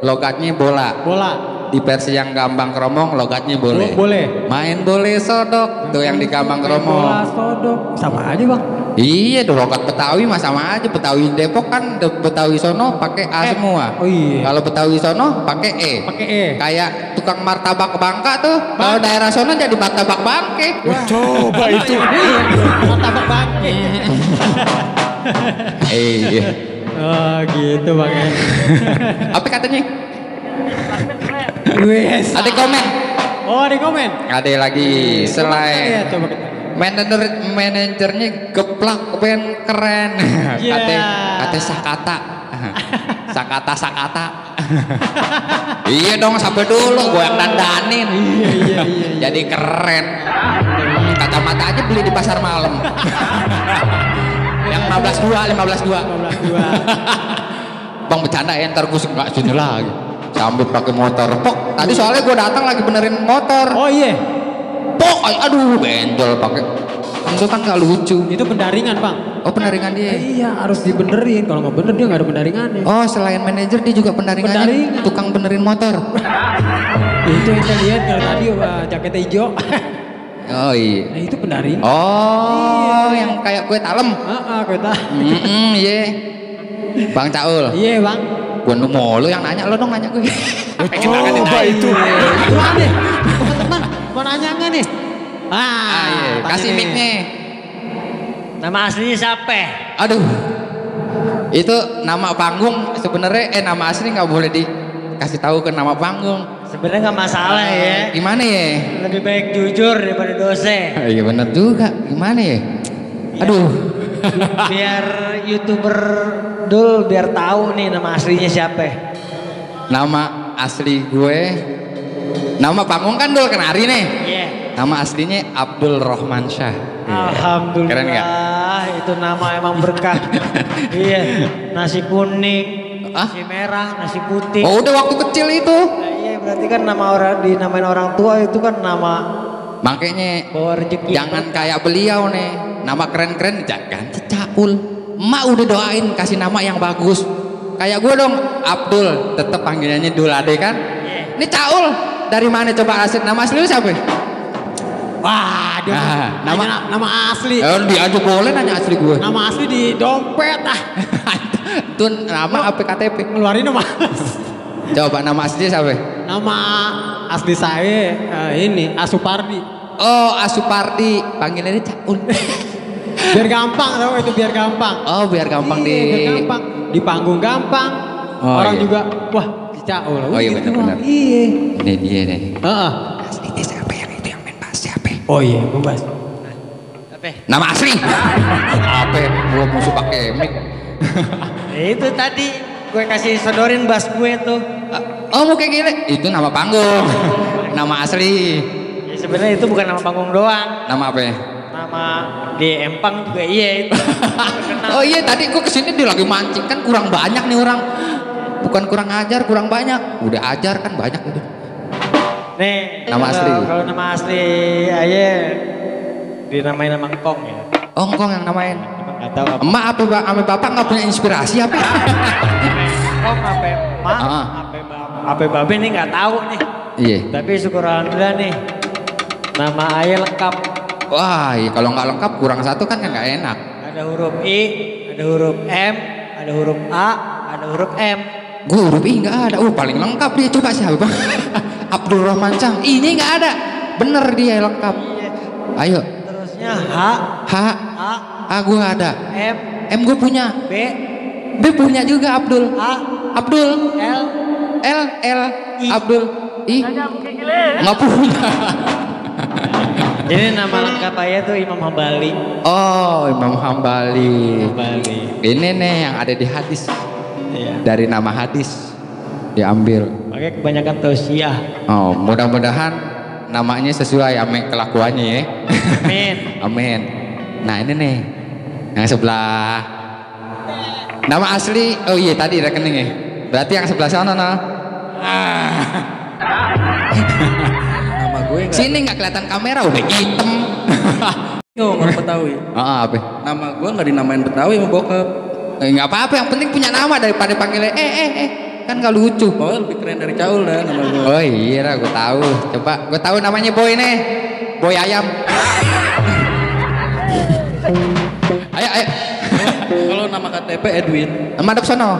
logatnya bola. Bola. Di versi yang Gambang Kromong logatnya boleh. Boleh. Main boleh sodok. Tuh yang di Gambang Kromong. Bola sodok. Sama aja bang. Iya, tuh logat Betawi mah sama aja. Betawi Depok kan Betawi sono pakai A semua. Oh iya. Kalau Betawi sono pakai E. Pakai E. Kayak tukang martabak Bangka tuh. Kalau daerah sono jadi martabak Bangke. Coba itu. Martabak Bangke. Iya. Oh gitu bang. Apa katanya? Wes. Ada komen? Oh ada komen. Ada lagi selain Coba kita. manajernya Geplak Band keren. Kata Sakata. Sakata. Iya dong, sampai dulu gue yang dandanin. Iya. Jadi keren. Kacamata aja beli di pasar malam. Yang 15.2. Bang bercanda ya, ntar gue nggak sini lagi. Sambut pakai motor. Pok, tadi soalnya gue datang lagi benerin motor. Oh iya. Pok, aduh benjol pakai. Itu kan gak lucu. Itu pendaringan bang. Oh pendaringan dia. Iya harus dibenerin. Kalau nggak bener dia nggak ada pendaringannya. Oh selain manajer dia juga pendaringannya. Tukang benerin motor. Itu yang saya lihat kalau tadi jaketnya hijau. Oh iya. Nah itu pendaring. Oh, yang kayak kue talem. Kue talem. Iya. Bang Caul. Iya bang. Gua mulu yang nanya, lo dong nanya gue. Coba itu. Tuhan deh, teman-teman, mau nanya nggak nih? Iya. Kasih mic-nya. Nama aslinya siapa? Aduh. Itu nama panggung sebenarnya nama asli nggak boleh dikasih tahu ke nama panggung. Sebenarnya nggak masalah ya. Gimana ya? Lebih baik jujur daripada dosa. Iya bener juga. Gimana ya? Aduh. Biar YouTuber Dul biar tahu nih nama aslinya siapa. Nama asli gue, nama panggung kan Dul Kenari nih. Iya. Nama aslinya Abdul Rahman Syah. Alhamdulillah. Keren nggak? Itu nama emang berkah. Iya. Nasi kuning, Ah? nasi merah, nasi putih. Oh udah waktu kecil itu. Nah, iya berarti kan nama orang dinamain orang tua itu kan nama Makanya bawa rezeki. jangan kayak beliau nih. Nama keren-keren ganti Caul. Emak udah doain kasih nama yang bagus. Kayak gue dong, Abdul, tetep panggilannya Dulade kan. Yeah. Ini Caul dari mana coba asli? Nama asli lu siapa? Wah, dia nama asli. Dia aja boleh nanya asli gue. Nama asli di dompet Itu nama apa KTP? Ngeluarin nama. Coba nama asli siapa? Nama asli saya ini Asupardi. Oh, Asupardi, panggilannya Caul. Biar gampang tau itu biar gampang. Oh, biar gampang biar gampang. Di panggung gampang. Oh, orang iya. juga wah si Caul. Oh iya gitu. benar-benar. Iya. Ini dia nih. Heeh. Asli itu siapa yang itu yang main bass siapa? Oh iya, bebas. Apa? Nama asli. Apa? Gua musuh pakai mic. Itu tadi gue kasih sodorin bass gue tuh. Oh mau kayak gini? Itu nama panggung. Nama asli. Ya, sebenarnya itu bukan nama panggung doang. Nama apa? Nama di Empang juga iya itu. Oh iya tadi gua kesini dia lagi mancing kan kurang banyak nih orang. Bukan kurang ajar, kurang banyak. Udah ajar kan banyak itu. Nih, Nama asli. Kalau nama asli aja dinamain nama Engkong ya. Oh engkong yang namain. Enggak tahu apa. Emak apa sama bapak nggak punya inspirasi apa? Engkong apa Mak, Ah. apa Babe nih nggak tahu nih. Iya. Tapi syukur alhamdulillah nih. Nama ayah lengkap. Wah, iya, kalau nggak lengkap kurang satu kan nggak enak. Ada huruf I, ada huruf M, ada huruf A, ada huruf M. Gue huruf I nggak ada. Paling lengkap dia coba siapa bang? Abdul Rahman Cang. Ini nggak ada. Bener dia lengkap. Iya. Ayo. Terusnya H, A gue ada. M, Gue punya. B, B punya juga Abdul. A, Abdul. L. I. Abdul. I. Nggak punya. Jadi nama lengkap ayah tuh Imam Hambali. Oh Imam Hambali. Ini nih yang ada di hadis. Iya. Dari nama hadis diambil. Makanya kebanyakan tausiah. Oh mudah-mudahan namanya sesuai sama kelakuannya ya. Amin. Amin. Nah ini nih yang sebelah. Nama asli. Oh iya tadi rekeningnya. Berarti yang sebelah sana nah. Nama gue nggak. Sini nggak kelihatan kamera udah hitam. Orang Betawi. Apa? Nama gue nggak dinamain Betawi sama bokap. Nggak apa-apa yang penting punya nama daripada panggilnya kan nggak lucu. Pokoknya lebih keren dari Caul dah nama gue. Oh iya lah gue tahu. Coba gue tahu namanya Boy nih. Boy ayam. ayo. Kalau nama KTP Edwin. Madep sono.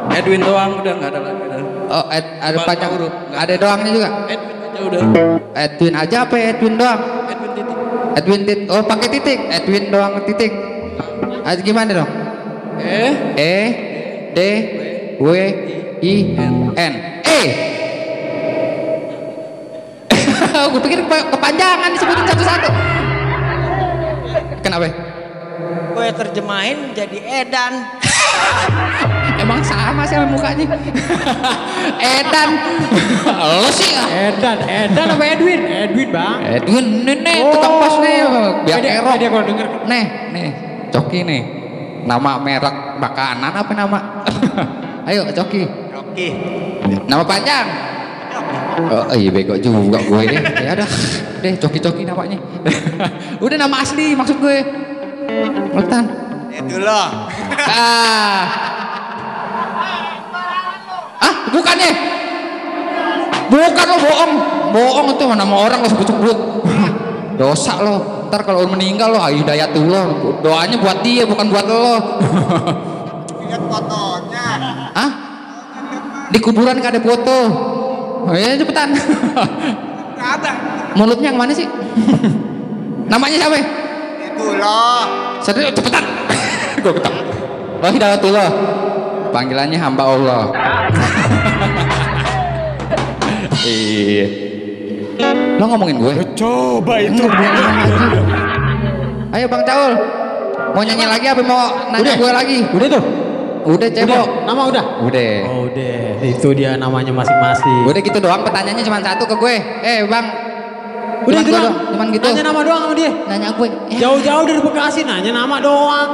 Edwin doang udah nggak ada lagi dah. Oh ada Cuma panjang huruf. ada doangnya juga. Edwin aja udah. Edwin aja apa Edwin doang? Edwin titik. Edwin titik. Oh pakai titik. Edwin doang titik. Gimana dong? E D W I N. Gue pikir kepanjangan disebutin satu-satu. Kenapa? Gue terjemahin jadi Edan. Emang sama sih sama mukanya. Edan. Lo sih ya. Edan apa Edwin? Edwin bang. Edwin nih tukang pos nih biar erok. Dia kalau denger. Nih Coki nih. Nama merek makanan apa nama? Ayo Coki. Oke. Nama panjang. Oh iya bego juga gue deh. Ya udah deh Coki namanya. Udah nama asli maksud gue. Ngetan. Itu loh. Bukannya. Bukan lo bohong. Bohong itu nama orang lo sebut-sebut. dosa lo. Ntar kalau meninggal lo hidayatullah, doanya buat dia bukan buat lo. Lihat fotonya. Hah? Di kuburan gak ada foto. Oh ya cepetan. Gak ada. Mulutnya yang mana sih? Namanya siapa? Itu loh. Serius cepetan. Gue ketemu. Oh hidayatullah. Panggilannya hamba Allah. Iya. Lo ngomongin gue? Coba itu. Ayo Bang Caul. Mau nyanyi lagi apa mau nanya gue lagi? Udah tuh. Udah cebok. Nama udah. Udah. Oh, udah. Itu dia namanya masing-masing. Udah gitu doang pertanyaannya cuma satu ke gue. Bang. Udah itu Cuman doang. Cuman gitu. Nanya nama doang sama dia. Nanya gue. Jauh-jauh dari Bekasi nanya nama doang.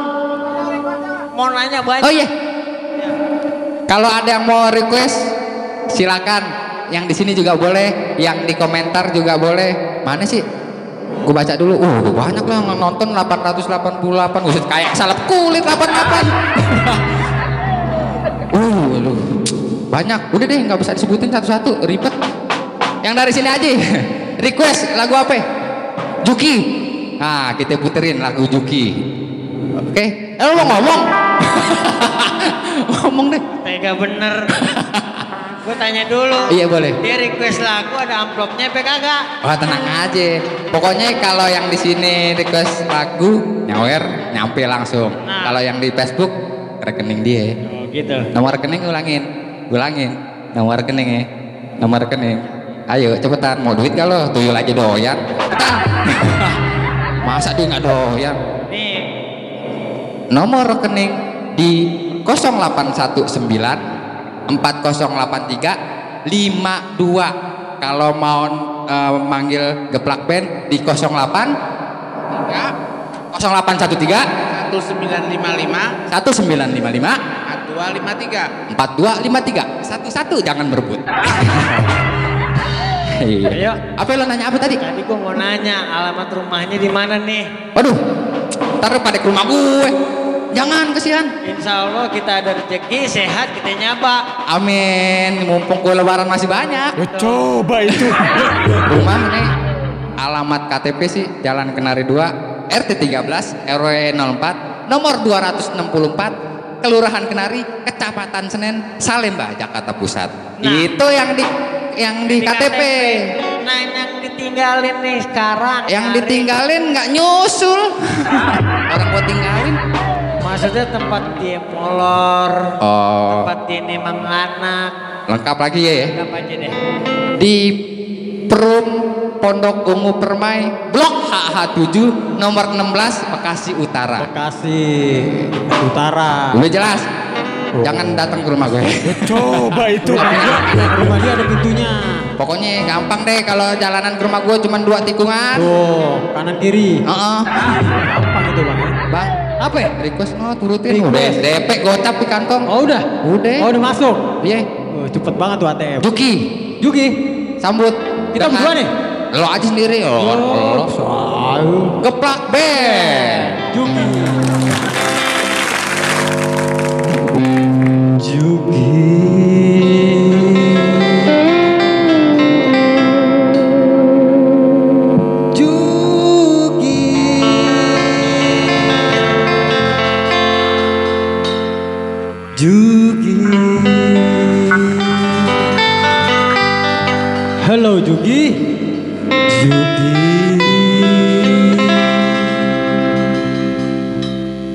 Mau nanya banyak. Oh iya. Kalau ada yang mau request silakan. Yang di sini juga boleh, yang di komentar juga boleh. Mana sih? Gue baca dulu. Banyak lah yang nonton 888. Uset kayak salep kulit 88. Lu. Banyak. Udah deh nggak bisa disebutin satu-satu, ribet. Yang dari sini aja. Request lagu apa? Juki. Nah, kita puterin lagu Juki. Oke. Lu mau ngomong? Ngomong deh. Tega bener. Gue tanya dulu. Iya boleh. Dia request lagu ada amplopnya apa kagak? Oh tenang aja. Pokoknya kalau yang di sini request lagu nyawer nyampe langsung. Nah. Kalau yang di Facebook rekening dia. Oh gitu. Nomor rekening ulangin. Nomor rekening ya. Nomor rekening. Ayo cepetan. Mau duit gak lo? Tuyul aja doyan. Cepetan. Masa dia nggak doyan? Nih. Nomor rekening di 0819 4083 52. Kalau mau manggil Geplak Band di 0813 1955 1955 4253 satu jangan berebut. Iya. Ayo. Apa lo nanya apa tadi? Tadi gue mau nanya alamat rumahnya di mana nih? Waduh, taruh pada ke rumah gue. Jangan kesian. Insya Allah kita ada rezeki sehat kita nyaba. Amin. Mumpung kue lebaran masih banyak. Coba itu. Rumah nih. Alamat KTP sih Jalan Kenari 2 RT 13 RW 04 nomor 264 Kelurahan Kenari Kecamatan Senen Salemba Jakarta Pusat. Nah, itu yang di KTP. Nah yang ditinggalin nih sekarang. Yang ditinggalin nggak nyusul. Orang gua tinggalin. Maksudnya tempat dia molor, Oh. tempat dia nemang anak. Lengkap lagi ya. Lengkap aja deh. Di Perum Pondok Ungu Permai Blok HH7 nomor 16 Bekasi Utara. Bekasi Utara. Udah jelas. Jangan datang ke rumah gue. Coba itu. Rumah dia ada pintunya. Pokoknya gampang deh kalau jalanan ke rumah gue cuma 2 tikungan. Tuh, kanan kiri. Gampang itu bang. Bang, Apa ya? request turutin. Request. Udah DP gocap di kantong. Oh udah? Udah. Oh udah masuk? Iya. Oh, cepet banget tuh ATM. Juki, Juki. sambut. Kita dengan- berdua nih? Lo aja sendiri. Lo. Geplak Band. Juki. Juki. Juki. Juki. Halo Juki. Juki.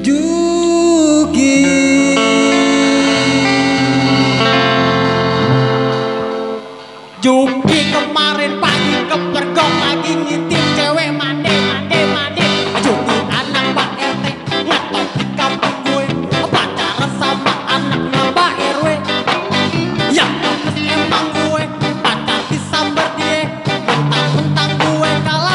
Juki. Juki kemarin pagi kepergok lagi ngintip cewek mande. Juki anak Pak RT ngetop di kampung gue pacaran sama anaknya Pak RW. Yang bagus emang gue pacar disambar dia mentang-mentang gue kalah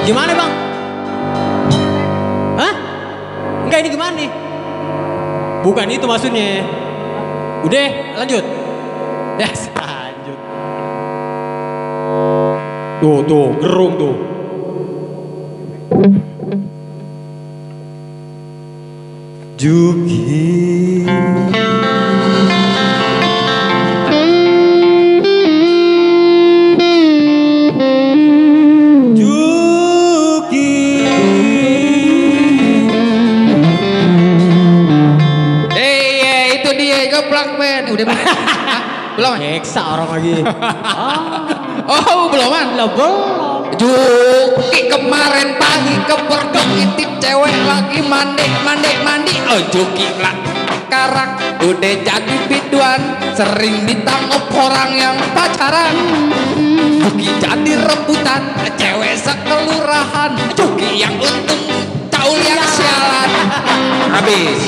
Gimana bang? Hah? Enggak ini gimana nih? Bukan itu maksudnya. Udah lanjut. Ya lanjut. Tuh gerung tuh. Juki. Geplak Ben, udah belum? Nyeksa orang lagi. Oh belum? Belum. Juki kemarin pagi kepergok intip cewek lagi mandi. Oh Juki lah sekarang udah jadi biduan, sering ditangkap orang yang pacaran. Juki jadi rebutan cewek sekelurahan. Juki yang untung, Caul yang sialan. Habis.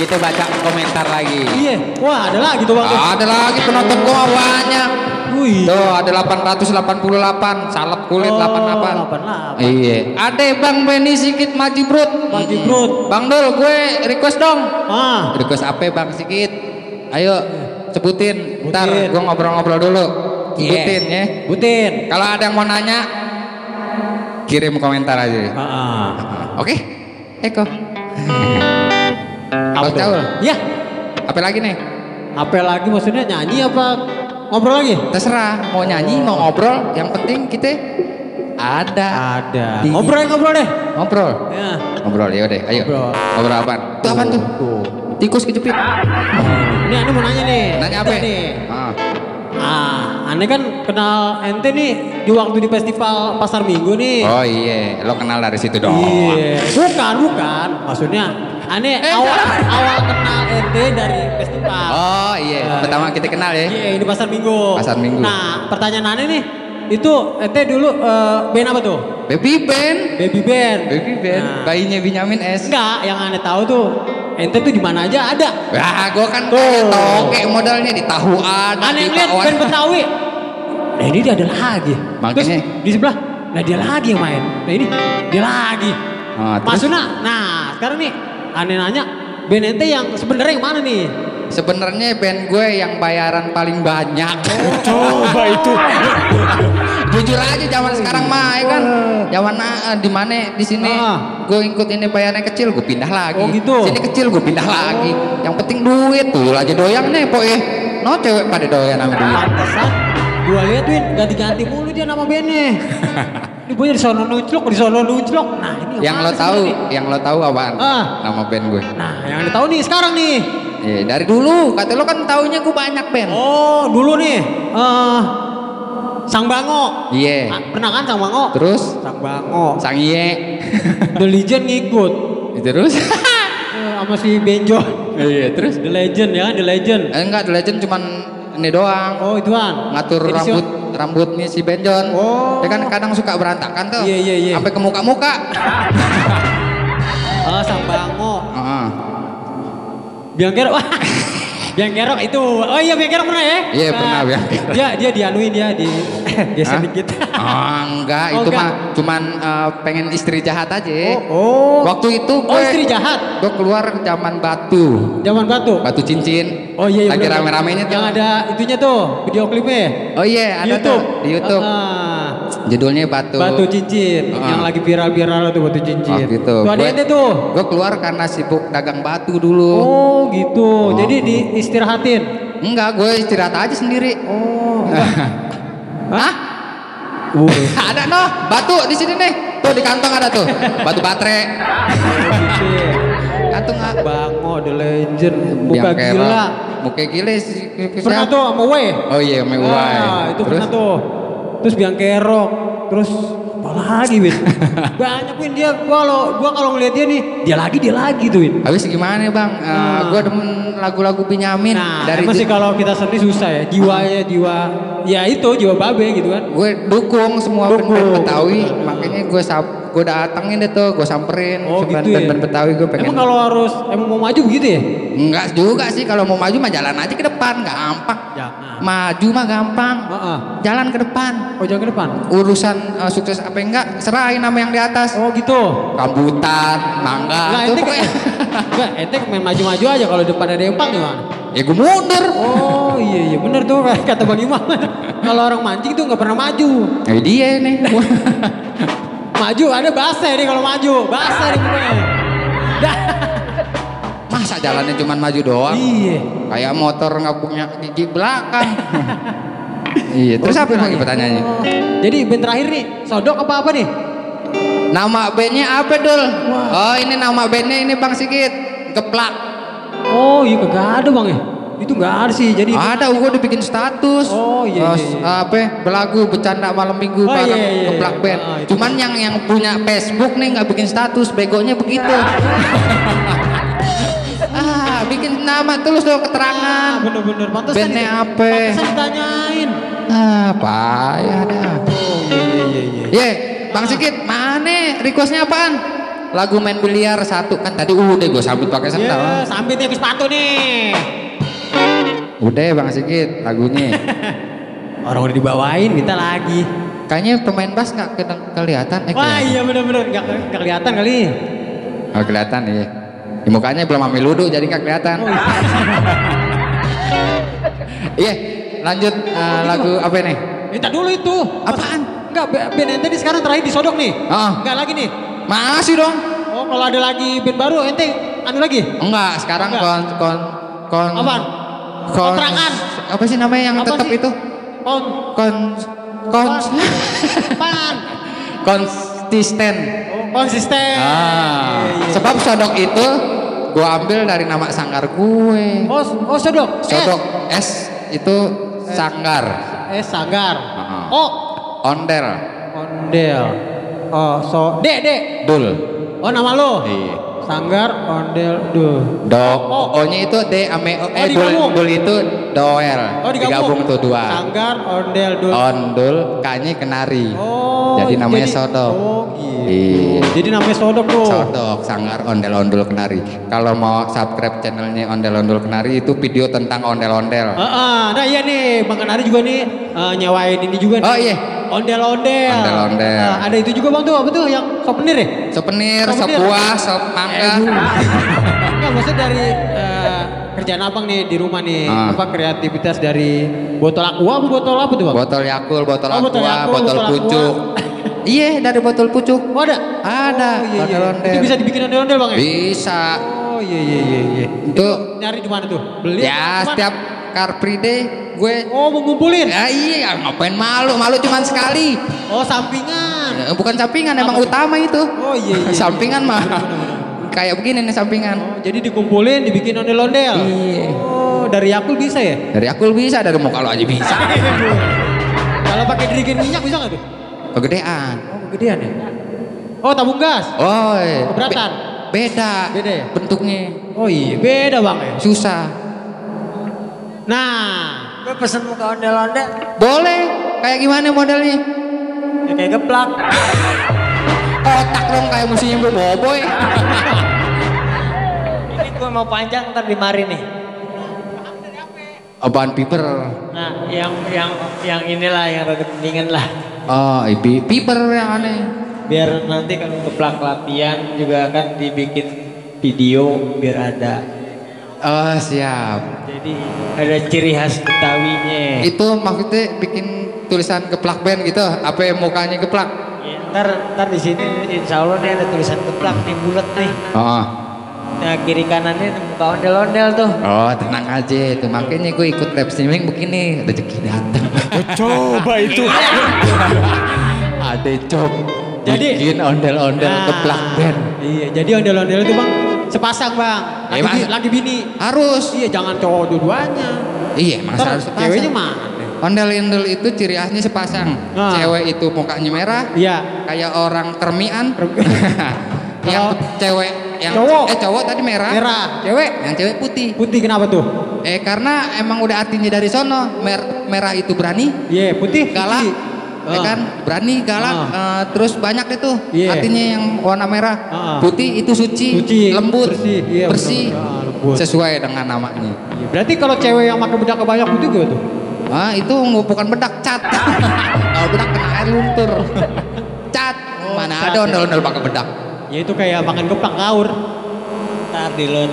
Kita baca komentar lagi. Iya, wah ada lagi tuh bang. Ada lagi penonton gua banyak. Wih. Tuh ada 888, salep kulit 88. 88. Iya. Ada Bang Benny Sikit Maju Brut. Maju Brut. Bang Dul, gue request dong. Request apa Bang Sikit? Ayo sebutin. Ntar gua ngobrol-ngobrol dulu. Sebutin ya. Sebutin. Kalau ada yang mau nanya, kirim komentar aja. Oke? Eko. Bang Caul. Iya. Apa lagi nih? Apa lagi maksudnya nyanyi apa ngobrol lagi? Terserah, mau nyanyi, mau ngobrol, yang penting kita ada. Ngobrol deh. Ngobrol. Ya. Ngobrol ya udah, ayo. Ngobrol apaan? Itu apaan tuh? Tikus kejepit. Ini Ane mau nanya nih. Nanya apa? Nih. Ane kan kenal ente nih di waktu di festival Pasar Minggu nih. Oh iya, lo kenal dari situ dong. Iya. Bukan. Maksudnya Ane awal kenal ente dari festival. Oh iya, pertama kita kenal ya. Iya, di Pasar Minggu. Pasar Minggu. Nah, pertanyaan Ane nih, itu ente dulu band apa tuh? Baby band. Nah. Bayinya Benyamin S. Enggak, yang Ane tahu tuh ente tuh di mana aja ada. Wah, gua kan kayak toke modalnya di tahu ada. Ane lihat band Betawi. Nah ini dia ada lagi. Makanya. Terus di sebelah, nah dia lagi yang main. Nah ini dia lagi. Maksudnya, nah sekarang nih Ane nanya band ente yang sebenarnya yang mana nih? Sebenarnya band gue yang bayaran paling banyak. Coba itu. Jujur aja zaman sekarang mah ya kan. Zaman di mana di sini gue ikut ini bayarannya kecil gue pindah lagi. Oh gitu. Sini kecil gue pindah lagi. Yang penting duit tuh aja doyang nih pokoknya. No cewek pada doyan sama duit. Pantesan gue lihat Win ganti-ganti mulu dia nama bandnya. Ini punya di sono nunclok. Nah ini yang lo tahu apaan? Nama band gue. Nah yang lo tahu nih sekarang nih. Iya dari dulu kata lo kan taunya gue banyak band. Oh dulu nih Sang Bango. Iya. Pernah kan Sang Bango? Terus? Sang Bango. Sang Iye. The Legend ngikut. Terus? Sama si Benjo. Iya terus? The Legend ya kan The Legend. Enggak The Legend cuman ini doang. Oh ituan. Ngatur rambutnya si Benjon. Oh. Dia kan kadang suka berantakan tuh. Iya. Sampai ke muka-muka. Sang Bango. Biang Kerok. Biang Kerok itu. Oh iya Biang Kerok pernah ya? Iya pernah Biang Kerok. Dia dianuin dia di geser dikit. Enggak, itu mah cuman pengen istri jahat aja. Waktu itu gue istri jahat. Gue keluar zaman Batu. Zaman Batu. Batu cincin. Oh iya. Lagi rame-ramenya tuh. Yang ada itunya tuh, video klipnya. Oh iya, ada tuh di YouTube. Judulnya Batu. Batu cincin. Yang lagi viral-viral tuh Batu cincin. Oh gitu. Tuh ada ente tuh. Gue keluar karena sibuk dagang batu dulu. Oh gitu. Jadi diistirahatin. Enggak, gue istirahat aja sendiri. Oh. Hah? Ada noh, batu di sini nih. Tuh di kantong ada tuh. Batu baterai. Kantong Bango The Legend. Muka gila. Muka gila sih. Pernah tuh sama W. Oh iya, sama W. Itu pernah tuh. Terus Biang Kerok. Terus apa lagi Win? Banyak Win dia. Gua kalau ngeliat dia nih, dia lagi tuh Win. Habis gimana Bang? Gue demen lagu-lagu Benyamin. Nah, dari emang sih kalau kita seni susah ya, jiwa jiwa babe gitu kan. gue dukung semua Dukung. band-band Betawi, makanya gue datengin deh tuh, gue samperin Oh semua gitu ya. band-band Betawi gue pengen. Emang kalau emang mau maju begitu ya? Enggak juga sih, kalau mau maju mah jalan aja ke depan, gampang. Jangan. Maju mah gampang, Heeh. jalan ke depan. Oh jangan ke depan. Urusan sukses apa enggak, serahin sama yang di atas. Oh gitu. Rambutan, mangga, Enggak, itu ente pokoknya. enggak, ente main maju-maju aja kalau depan ada empang gimana? Ya gue mundur. Oh iya bener tuh kayak kata Bang Imam. Kalau orang mancing tuh nggak pernah maju. Ya dia nih. Maju ada bahasa nih kalau maju, bahasa nih pokoknya. Dah. Masa jalannya cuma maju doang? Iya. Kayak motor nggak punya gigi belakang. Iya, terus apa lagi pertanyaannya? Jadi band terakhir nih, Sodok apa nih? Nama bandnya apa Dul? Oh ini nama bandnya ini Bang Sigit, Geplak. Oh iya kagak ada Bang ya? Itu nggak ada sih, jadi Ada, gue udah bikin status. Oh, iya, iya. Apa? Belagu bercanda malam minggu Oh, bareng iya, iya, Geplak iya. Band. Ah, itu. Cuman yang punya Facebook nih nggak bikin status, begonya begitu. Bikin nama terus dong keterangan. bener-bener pantesan. Bandnya apa? Pantesan ditanyain. Payah dah. Oh iya. Ye, Bang Sigit, mana requestnya apaan? Lagu main biliar satu kan tadi udah gue sambut pakai sendal. Ya, sambil nih ke sepatu nih. Udah Bang Sigit lagunya. Orang udah dibawain, minta lagi. Kayaknya pemain bass nggak kelihatan. Wah iya bener-bener, nggak kelihatan kali. Oh, kelihatan iya. Di mukanya belum ambil ludu jadi nggak kelihatan. Oh, iya. Iya, lanjut lagu apa nih? Minta dulu itu. Apaan? Enggak, band ente nih sekarang terakhir di Sodok nih. Ah. Enggak lagi nih. Masih dong? Oh kalau ada lagi band baru ente anu lagi? Enggak, sekarang Enggak. Apaan? Kontrakan. Apa sih namanya yang Apa tetap sih? itu? Apaan? Konsisten. Oh, konsisten. Iya. Sebab Sodok itu gue ambil dari nama sanggar gue. Oh Sodok. Sodok S itu sanggar. Sanggar. Ah. Oh, Ondel. ondel. Oh, Dek. Dul. Oh, nama lo? Iya. Sanggar, ondel, dul. O-nya itu D ame O. digabung. Dul itu doel. Oh, digabung. tuh dua. Sanggar, ondel, dul. Ondul, K-nya kenari. Oh, Jadi namanya Sodok. Oh, gitu. Iya. Jadi namanya Sodok tuh. Sodok, sanggar ondel-ondel kenari. Kalau mau subscribe channelnya ondel-ondel kenari itu video tentang ondel-ondel. Nah iya nih, Bang Kenari juga nih nyewain ini juga nih. Oh, iya. Ondel-ondel. Ondel-ondel. Ada itu juga Bang tuh, apa tuh yang souvenir ya? Souvenir, sop Souvenir. buah, sop mangga. Enggak, maksudnya dari kerjaan Abang nih di rumah nih, Ah. apa kreativitas dari botol aqua apa botol apa tuh Bang? Botol Yakult, botol Oh, botol aqua, Yakult, botol botol pucuk. Iya, dari botol pucuk. Oh, ada? Ada, Oh, iya. ondel-ondel. Itu bisa dibikin ondel-ondel Bang ya? Bisa. Oh iya. Itu Nyari di mana tuh? Beli? ya Di mana? setiap Car Free Day gue Oh, mau ngumpulin? ya iya ngapain malu cuman sekali. Oh, sampingan. Bukan sampingan, emang Apa tuh? utama itu. Oh iya. Sampingan mah kayak begini nih sampingan. Oh, jadi dikumpulin, dibikin ondel-ondel. Iya. Oh, dari Yakult bisa ya? Dari aku bisa, dari muka lo aja bisa. Kalau pakai dirigen minyak bisa nggak tuh? Kegedean. Oh, kegedean ya? Oh, tabung gas. Oh, Keberatan. beda. Beda ya? Bentuknya Oh iya, beda Bang ya. susah. Nah, Gue pesen muka ondel-ondel, Boleh. Kayak gimana modelnya? ya kayak geplak. Otak dong kayak musuhnya boboiboy. Ini gue mau panjang ntar di mari nih. Apaan piper? Nah, yang inilah yang rada mendingan lah. Oh, piper yang aneh. Biar nanti kalau geplak latihan juga kan dibikin video biar ada. Oh, siap. Jadi ada ciri khas Betawinya. Itu maksudnya bikin tulisan geplak band gitu, apa yang mukanya geplak? Ya, ntar di sini insya Allah nih ada tulisan geplak nih bulat nih. Oh, Nah kiri kanannya muka ondel-ondel tuh. oh tenang aja, itu makanya gue ikut live streaming begini, rezeki datang. Coba itu. Ada job, Jadi- bikin ondel-ondel Nah, geplak band. Iya, jadi ondel-ondel itu Bang sepasang Bang. Iya, Mas. Lagi bini. Harus. Iya, jangan cowok dua-duanya. Iya, emang Ntar harus sepasang. ceweknya mana? Ondel-ondel itu ciri khasnya sepasang. Nah. Cewek itu mukanya merah, Iya. kayak orang kermian. Yang cewek yang Cowok. cowok tadi merah. Merah. Cewek. Yang cewek putih. Putih kenapa tuh? Karena emang udah artinya dari sono. Merah itu berani, Iya, putih. galak. Putih. Ya kan, berani, galak, terus banyak itu Iya. artinya yang warna merah. Putih itu suci, Suci, lembut, bersih. Iya, bersih. benar-benar. Lembut. Sesuai dengan namanya. Iya, berarti kalau cewek yang pakai bedak kebanyak putih gitu tuh? Itu bukan bedak, cat. Kalau bedak kena air luntur. Cat. Mana cat ada ya. ondel-ondel pakai bedak. Ya itu kayak makan geplak kaur. Ntar di luar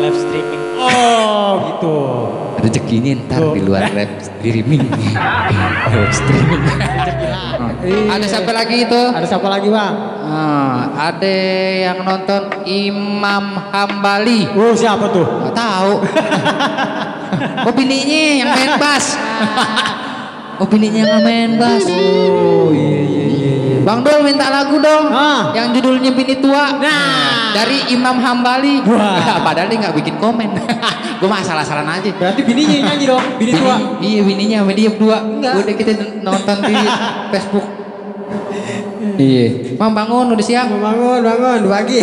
live streaming. Oh, gitu. Rezekinya ntar Tuh. di luar live streaming. Live streaming. Ada siapa lagi itu? Ada siapa lagi, Bang? Ada yang nonton Imam Hambali. Oh, siapa tuh? Nggak tahu. Oh, bininya yang main bass. Oh, bininya yang main bass. Oh, iya. Bang Dol minta lagu dong. Yang judulnya Bini Tua. Nah. Dari Imam Hambali. Wah. Padahal dia nggak bikin komen. Gue mah salah-salah aja. Berarti bininya yang nyanyi dong, bini tua. Iya, bininya sama dia berdua. Enggak. Udah kita nonton di Facebook. Iya. Mam bangun udah siang. Bangun, pagi.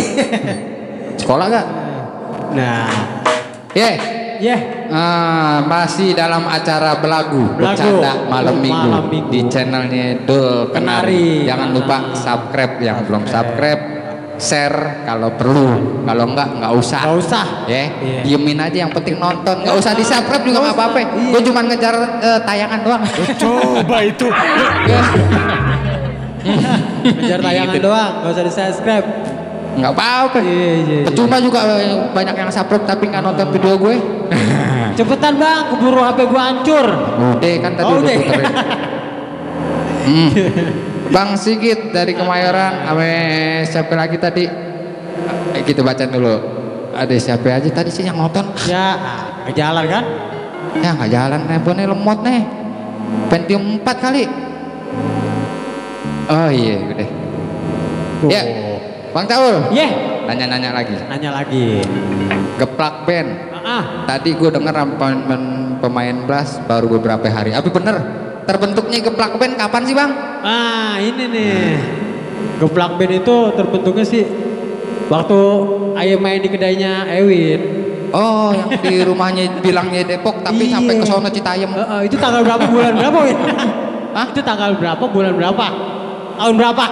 Sekolah gak? Nah, masih dalam acara belagu Belagu. bercanda malam minggu Malam minggu. di channelnya Dul Kenari. Jangan lupa subscribe yang belum subscribe, share kalau perlu, kalau enggak usah. Nggak usah. Ya, Iya. diemin aja yang penting nonton, nggak usah di subscribe juga nggak apa-apa. Gue cuma ngejar tayangan doang. Coba itu. Kejar tayangan Gitu. doang, nggak usah di subscribe. Nggak apa-apa. Iya. Percuma juga banyak yang subscribe tapi nggak nonton video gue. Cepetan Bang, keburu HP gua hancur. Udah kan tadi Oh, udah udah. puterin. Bang Sigit dari Kemayoran, ame siapa lagi tadi? Kita baca dulu. Ada siapa aja tadi sih yang nonton? Ya, ke jalan kan? Ya nggak jalan, handphonenya lemot nih. Pentium 4 kali. Oh iya, udah. Ya, Bang Caul. Iya. Nanya-nanya lagi. Nanya lagi. Geplak band. Tadi gue denger pemain blast baru beberapa hari. Tapi bener, terbentuknya Geplak band kapan sih Bang? Ini nih. Geplak band itu terbentuknya sih waktu Ayo main di kedainya Ewin. Oh, yang di rumahnya bilangnya Depok tapi Iya. sampai ke sono Citayam. Itu tanggal berapa bulan berapa Win? Hah? Itu tanggal berapa bulan berapa? Tahun berapa?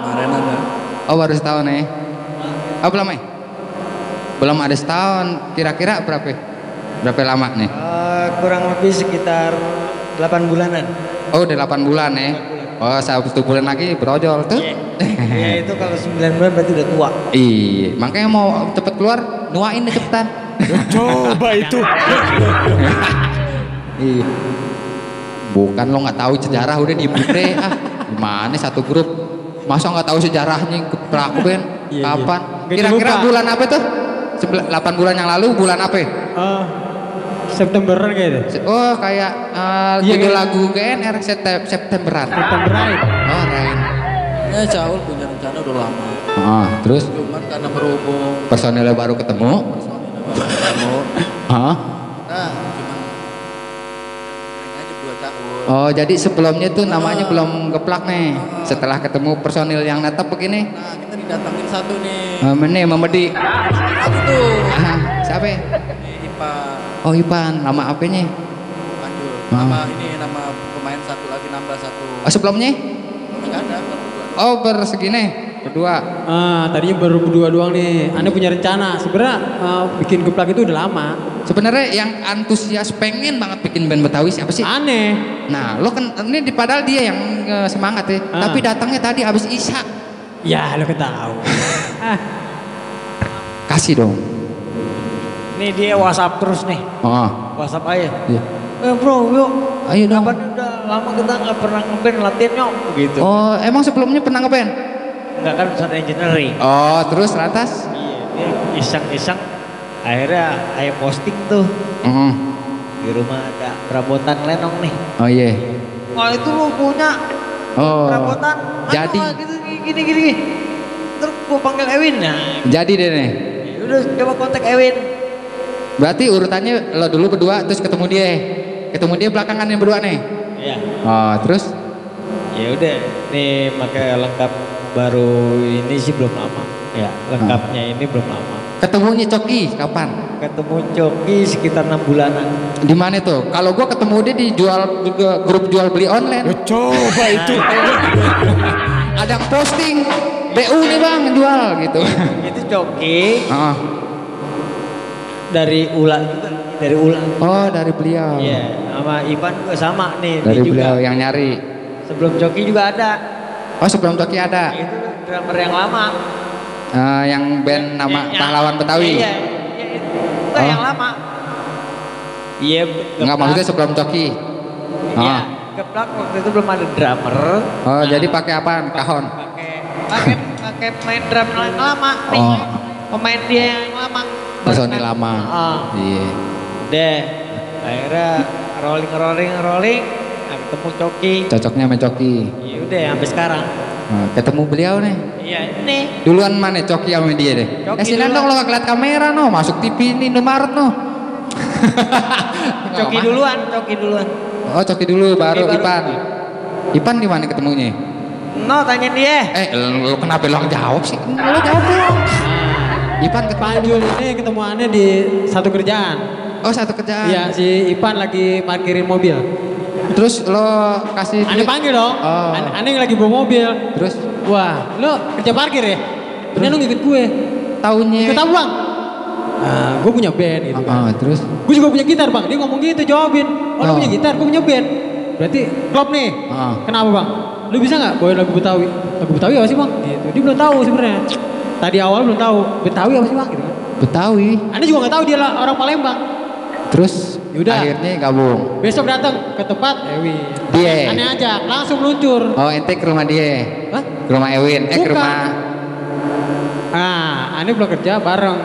Kemarin ada. Oh, baru setahun ya? Oh, belum ya? Belum ada setahun. Kira-kira berapa lama nih? Kurang lebih sekitar 8 bulanan. Oh, udah 8 bulan ya? Oh, 1 bulan lagi berojol tuh. Ya itu kalau 9 bulan berarti udah tua. Iya, makanya mau cepet keluar, nuain deh cepetan. Coba itu. Iya. Bukan lo nggak tahu sejarah udah diem deh. Gimana satu grup? Masa nggak tahu sejarahnya Geplak band? Iya, Kapan? iya. Kira-kira Lupa. bulan apa tuh? 8 bulan yang lalu bulan apa? Septemberan kayaknya. Oh, kayak Iya, judul kayak- lagu GNR Septemberan. Septemberan. Oh, Rain. Ya Caul punya rencana udah lama. Terus Cuman karena berhubung personilnya baru ketemu. ketemu, Hah? kita cuman main aja berdua Caul. Oh, jadi sebelumnya tuh namanya belum Geplak nih. Setelah ketemu personil yang netep begini. Nah kita didatangin satu nih. Ini Memedi. Satu tuh. Siapa? Nih Ipa Oh, Ipan. Nama apanya? Panjul. Ah. Nama pemain satu lagi nambah satu. Oh, sebelumnya? Nggak ada. berdua. Oh, bersegini. Berdua. Tadinya baru berdua doang nih. Anda punya rencana. Sebenarnya bikin Geplak itu udah lama. Sebenarnya yang antusias pengen banget bikin band Betawi siapa sih? Aneh. Nah, lo kan ini padahal dia yang semangat ya. Tapi datangnya tadi habis Isya. Ya, lo ketahu. Kasih dong. Nih dia WhatsApp terus nih. Oh. WhatsApp aja. Iya. Bro, yuk. Ayo dong. Kapan udah lama kita nggak pernah ngeband latihan yuk. Gitu. Oh, emang sebelumnya pernah ngeband? Enggak kan sound engineering. Oh, terus lantas? Iya, dia iseng-iseng. Akhirnya ayo posting tuh. Di rumah ada perabotan lenong nih. Oh iya. Oh itu lu punya Oh. perabotan. Jadi. Gitu, gini. Terus gua panggil Ewin. Nah, Jadi deh nih. ya udah coba kontak Ewin. Berarti urutannya lo dulu berdua terus ketemu dia. Ketemu dia belakangan yang berdua nih. Iya. Oh, terus? Ya udah, nih pakai lengkap baru ini sih belum lama. Ya, lengkapnya ini belum lama. Ketemunya Coki kapan? Ketemu Coki sekitar 6 bulanan. Di mana tuh? Kalau gua ketemu dia di grup jual beli online. Coba itu. Ada yang posting BU nih bang jual gitu. Itu Coki Ah. dari Ula juga, dari Ula. Oh dari beliau. Iya, sama Ivan juga sama nih. Dari dia juga. beliau yang nyari. Sebelum Coki juga ada. Oh sebelum Coki ada. Itu drummer yang lama. Yang band nama Pahlawan Betawi. Iya, itu yang lama. Iya, Enggak maksudnya sebelum Coki. Iya, Geplak waktu itu belum ada drummer. Oh jadi pakai apaan? Kahon. Pakai main drum yang lama. Nih, Oh. pemain dia yang lama. Personil lama. Iya. Deh, akhirnya rolling. Nah, ketemu Coki. Cocoknya sama Coki. Ya udah sampai sekarang. Nah, ketemu beliau nih. Iya ini. Duluan mana Coki sama dia deh? Coki Sini duluan. dong lo gak keliat kamera no, masuk TV ini Indomaret no. Coki duluan. Oh Coki dulu baru Coki baru. Ipan. Ipan di mana ketemunya? No, tanya dia. Lo kenapa lo jawab sih? Lo jawab dong. Ipan ketemu. Panjul ini ketemuannya di satu kerjaan. Oh satu kerjaan. Iya, si Ipan lagi parkirin mobil. Terus lo kasih Ane duit. panggil dong. Oh. Ane lagi bawa mobil. Terus Wah, lo kerja parkir ya? Ini lo ngikut gue. tahunnya. Ikut apa bang? Nah, gue punya band gitu kan. Terus Gue juga punya gitar bang. Dia ngomong gitu jawabin. Oh, lo Oh. punya gitar, gue punya band. Berarti klop nih. Kenapa bang? Lu bisa nggak bawain lagu Betawi? Lagu Betawi apa sih bang? Gitu. Dia belum tahu sebenarnya. Tadi awal belum tahu. Betawi apa sih bang? Gitu kan. Betawi. Ane juga nggak tahu dia lah orang Palembang. Terus Yaudah. akhirnya gabung. Besok datang ke tempat Ewi. Dia. Ane ajak, langsung meluncur. Oh ente ke rumah dia. Hah? Ke rumah Ewin. Ke Bukan. rumah. Ah, Ane belum kerja bareng.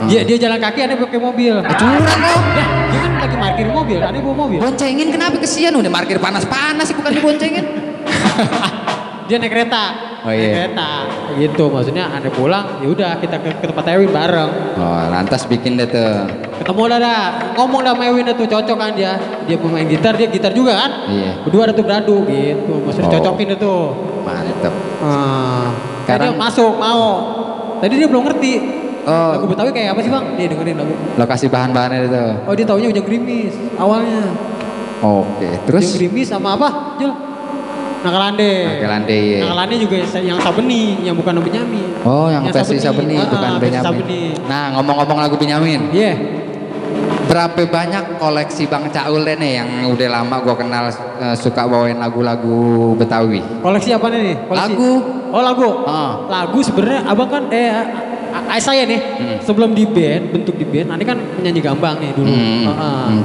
Dia jalan kaki, Ane pakai mobil. Curang lo. Lah, dia kan lagi parkir mobil, Ane bawa mobil. Boncengin kenapa kesian udah parkir panas-panas sih bukan diboncengin. Dia naik kereta. Oh, iya. Naik kereta. Gitu, maksudnya Ane pulang, ya udah kita ke tempat Ewin bareng. Oh lantas bikin deh tuh. Ketemu dah, ngomong dah sama Ewin dah tuh cocok kan dia. Dia pemain gitar, dia gitar juga kan. Iya. Berdua ada tuh beradu gitu, maksudnya Oh. cocokin dah tuh. Mantep. Tadi Sekarang- masuk mau. Tadi dia belum ngerti. Oh. Lagu Betawi kayak apa sih bang? Dia dengerin lagu. Lokasi bahan-bahannya itu. Oh dia taunya Ujang Gerimis awalnya. Oke. Ujang Terus Gerimis sama apa? Jul? Nakalande. Nakalande, iya. Nakalande juga yang Sabeni, yang bukan Benyamin. Oh yang versi Sabeni bukan versi Benyamin. Sabeni. Nah ngomong-ngomong lagu Benyamin. Iya. Berapa banyak koleksi Bang Caul deh nih yang udah lama gua kenal suka bawain lagu-lagu Betawi. Koleksi apa nih? Koleksi? Lagu. Oh lagu. Ah. Lagu sebenarnya abang kan saya nih sebelum di band bentuk di band, nanti kan penyanyi gambang nih dulu.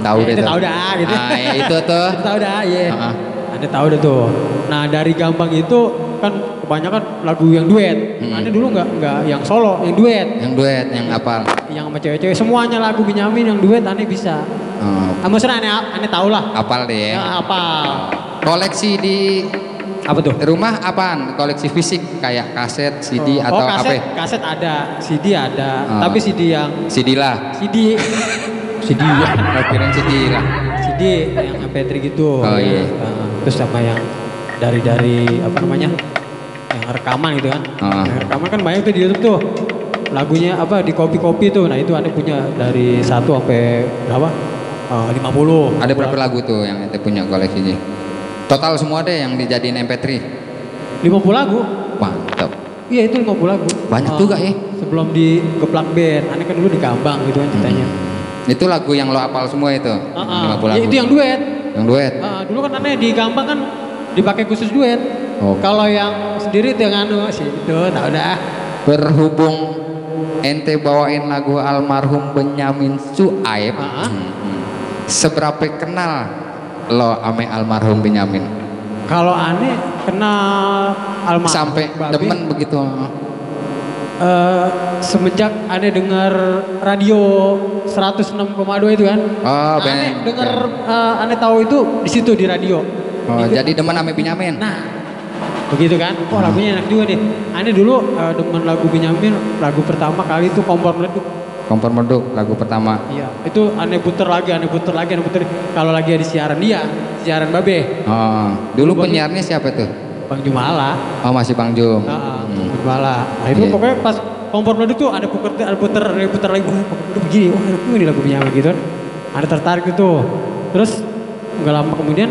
Tahu deh. Tahu dah gitu. Ya, itu tuh. Itu tahu dah, iya. Heeh. Anda tahu dah tuh. Nah dari gambang itu kan kebanyakan lagu yang duet. Anda dulu nggak yang solo, yang duet. Yang duet, yang apal. Yang sama cewek-cewek semuanya lagu Benyamin yang duet Anda bisa. Maksudnya Anda tahu lah. Apal deh. Ya, apa? Koleksi di Apa tuh? rumah apaan? Koleksi fisik kayak kaset, CD atau kaset, apa? kaset ada, CD ada, tapi CD yang CD lah. CD ya. Kirain CD lah. CD yang MP3 gitu. Oh, iya. Terus sama yang dari apa namanya? Yang rekaman gitu kan. Yang rekaman kan banyak tuh di YouTube tuh. Lagunya apa di kopi-kopi tuh. Nah, itu ada punya dari 1 sampai berapa? 50. Ada berapa lagu tuh yang ente punya koleksinya? Total semua deh yang dijadiin MP3. 50 lagu. Mantap. Iya, itu 50 lagu. Banyak juga ya. Sebelum di Geplak Band. Aneh kan dulu di Gambang gitu kan ceritanya. Itu lagu yang lo apal semua itu? 50 lagu. Ya, itu yang duet. Yang duet? Dulu kan aneh di Gambang kan dipakai khusus duet. Oh. Kalau yang sendiri itu yang anu sih itu tak udah. Berhubung ente bawain lagu almarhum Benyamin Suaib, seberapa kenal lo ame almarhum Benyamin? Kalau aneh kenal almarhum Sampai Babe, demen begitu? semenjak aneh dengar radio 106,2 itu kan. Oh, Aneh dengar aneh tahu itu di situ di radio. Oh, jadi demen ame Benyamin? Nah, begitu kan. Oh, lagunya enak juga nih. Aneh dulu demen lagu Benyamin, lagu pertama kali itu Kompor Meleduk. Kompor Meleduk lagu pertama. Iya, itu aneh puter lagi. Kalau lagi ada siaran dia, siaran Babe. Oh, dulu penyiarnya siapa tuh? Bang Jumala. Oh, masih Bang Jum. Bang Jumala. Nah, itu Iya. pokoknya pas kompor meleduk tuh ada puter lagi, wah meleduk begini, wah ini lagu Benyamin gitu kan. Ada tertarik itu. Terus nggak lama kemudian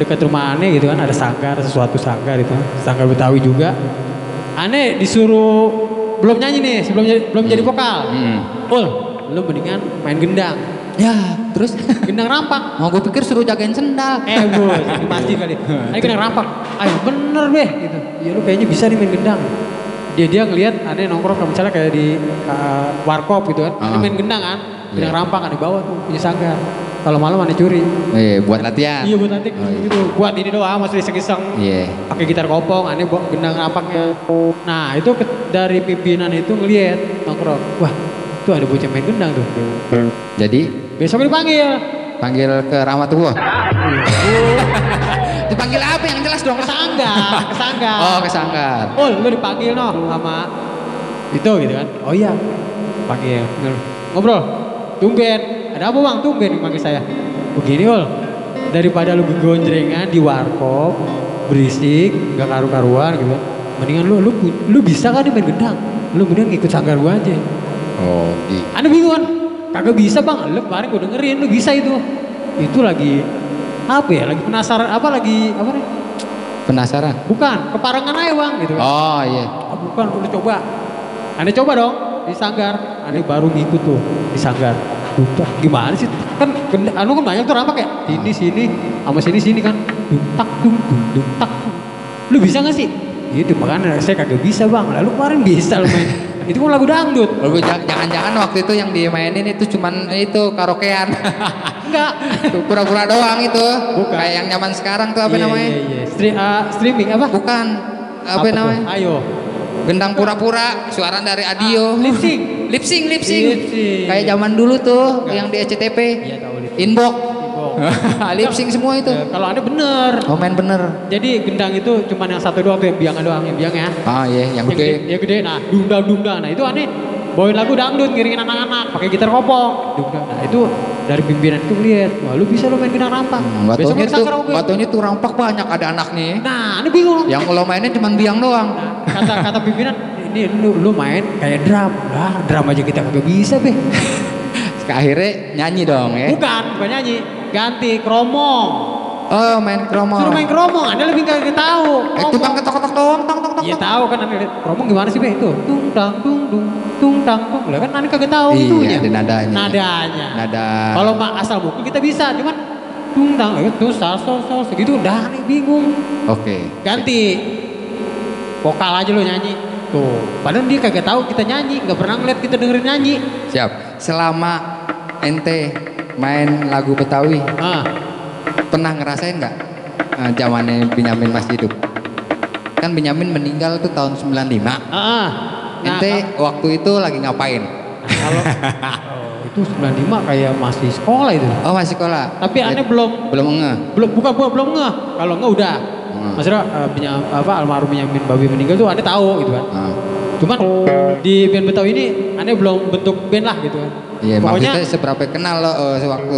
dekat rumah Ane gitu kan ada sesuatu sanggar itu, sanggar Betawi juga. Ane disuruh belum nyanyi nih, belum jadi vokal. Ul, lu mendingan main gendang. Ya, terus Gendang rampak. mau gue pikir suruh jagain sendal. Bos, ini pasti kali. Ayo gendang rampak. Ayo bener deh gitu. Ya lu kayaknya bisa nih main gendang. Dia ngelihat Ane nongkrong misalnya kayak di warkop gitu kan. Ane main gendang kan. Gendang rampak Ane bawa tuh punya sanggar. Kalau malam Ane curi. Buat latihan. Iya buat nanti gitu. Buat ini doang masih iseng-iseng. Pakai gitar kopong, Ane bawa gendang rampaknya. Nah, itu dari pimpinan itu ngelihat nongkrong. Wah, tuh ada bocah main gendang tuh. Jadi besok dipanggil. panggil ke Rahmatullah. Dipanggil apa yang jelas dong? Ke sanggar. Oh, ke sanggar. Oh, lu dipanggil no sama itu gitu kan. Oh iya. Panggil. Ngobrol. Tumben. Ada apa Bang? Tumben panggil saya. Begini Ul. Daripada lu gonjrengan di warkop, berisik, gak karu-karuan gitu kan. Mendingan lu bisa kan nih main gendang. Lu mendingan ngikut sanggar gua aja. Oh, gitu. Anda bingung kan? Kagak bisa Bang. Lu kemarin gua dengerin lu bisa itu. Itu lagi apa ya? Lagi penasaran apa lagi apa nih? Penasaran? Bukan, keparengan aja Bang gitu kan. Oh iya. Bukan, udah coba. Anda coba dong di sanggar. Anda baru ngikut tuh di sanggar. Lupa, gimana sih? Kan anu kan banyak tuh rampak ya. Sini sama sini kan. Dung tak dung tak. Lu bisa gak sih? Gitu makanya saya kagak bisa Bang. Lalu kemarin bisa lu main. Itu kan lagu dangdut. Jangan-jangan waktu itu yang dimainin itu cuman itu karaokean. Enggak. Pura-pura doang itu. Bukan. Kayak yang zaman sekarang tuh apa namanya? Streaming apa? Bukan. Apa namanya? Tuh? Ayo. Gendang pura-pura, suara dari Adio. Lip sync. Lip sync. Kayak zaman dulu tuh yang di SCTV. Iya tahu lip sync. Inbox. Lip sync semua itu. Kalau Anda bener. Oh main bener. Jadi gendang itu cuma yang satu doang tuh yang biangnya doang, yang biangnya. Ah iya, yang gede. Yang gede. Nah, dungdang. Nah, itu Ane bawain lagu dangdut ngiringin anak-anak pakai gitar kopong. Dungdang. Nah, itu dari pimpinan itu lihat, wah lu bisa lu main gendang rampak. Gak taunya tuh rampak banyak ada anaknya. Nah, Ane bingung. Yang lo mainin cuma biang doang. Nah, kata pimpinan, ini lu main kayak drum. Nah, drum aja kita kagak bisa, Be. Akhirnya nyanyi dong ya. Bukan nyanyi. Ganti kromong. Oh, main kromong. Suruh main kromong, Anda lebih gak tahu. Itu bang ketok-ketok doang, tong. Iya tahu kan Anda lihat kromong gimana sih Be itu? Tung tang tung dung, tung tang tung. Lah kan Anda kagak tahu itunya. Iya, ada nadanya. Nada. Kalau asal buku kita bisa, cuman tung tang itu sol segitu udah Anda bingung. Oke. Ganti. Vokal aja lo nyanyi. Tuh, padahal dia kagak tahu kita nyanyi, nggak pernah ngeliat kita dengerin nyanyi. Siap. Selama ente main lagu Betawi, pernah ngerasain nggak zamannya Benyamin masih hidup? Kan Benyamin meninggal tuh tahun 95. Ente waktu itu lagi ngapain? Kalau itu 95 kayak masih sekolah itu. Oh masih sekolah. Tapi Ane belum ngeh. Belum ngeh. Kalau ngeh udah. Maksudnya almarhum Benyamin Babi meninggal tuh Ane tahu gitu kan. Cuman di band Betawi ini Ane belum bentuk band lah gitu kan. Iya, maksudnya seberapa kenal lo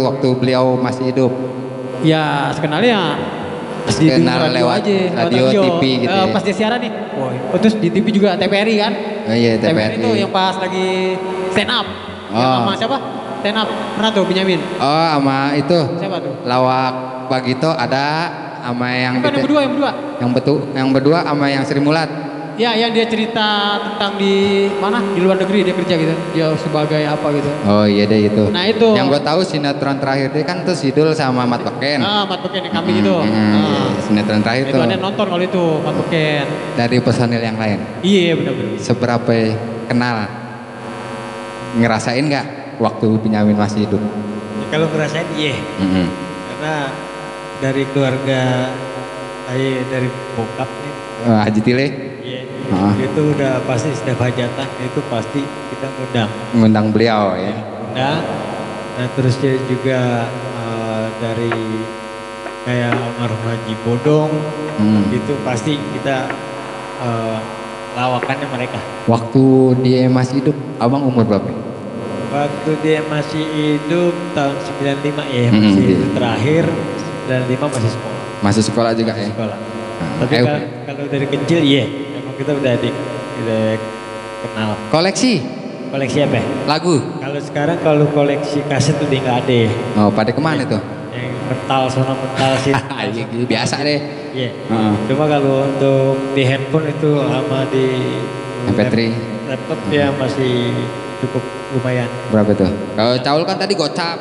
waktu beliau masih hidup? Ya, sekenalnya kenal lewat radio TV gitu ya. Pas dia siaran nih. Terus di TV juga TVRI kan? Oh iya, TVRI. itu yang pas lagi stand up. Sama siapa? Stand up. Pernah tuh Benyamin. Oh, sama itu. Siapa tuh? Lawak Bagito ada sama yang yang berdua sama yang Sri Mulat. Ya, yang dia cerita tentang di mana? Di luar negeri dia kerja gitu. Dia sebagai apa gitu. Oh iya deh itu. Nah itu. Yang gue tahu sinetron terakhir dia kan tuh Sidul sama Mat Beken. Mat Beken yang kambing itu. Sinetron terakhir itu tuh. Itu ada nonton kalau itu Mat Beken. Dari personil yang lain. Iya benar-benar. Seberapa kenal? Ngerasain nggak waktu Benyamin masih hidup? Ya, kalau ngerasain iya. Karena dari keluarga dari bokap nih. Haji Tile. Itu udah pasti setiap hajatan itu pasti kita ngundang beliau ya. Nah terus dia juga dari kayak almarhum Haji Bodong itu pasti kita lawakannya mereka. Waktu dia masih hidup, abang umur berapa? Waktu dia masih hidup tahun 95 ya, masih terakhir 95 masih sekolah. Masih sekolah juga ya? Sekolah. Tapi kalau dari kecil iya. Kita udah kenal. Koleksi Koleksi apa? lagu. Kalau sekarang kalau koleksi kaset udah nggak ada ya. Oh, pada kemana tuh? Yang mental sono mental sih. Iya, gitu, biasa deh. Iya. Heeh. Cuma kalau untuk di handphone itu sama di MP3. laptop ya masih cukup lumayan. Berapa tuh? Kalau Caul kan tadi gocap.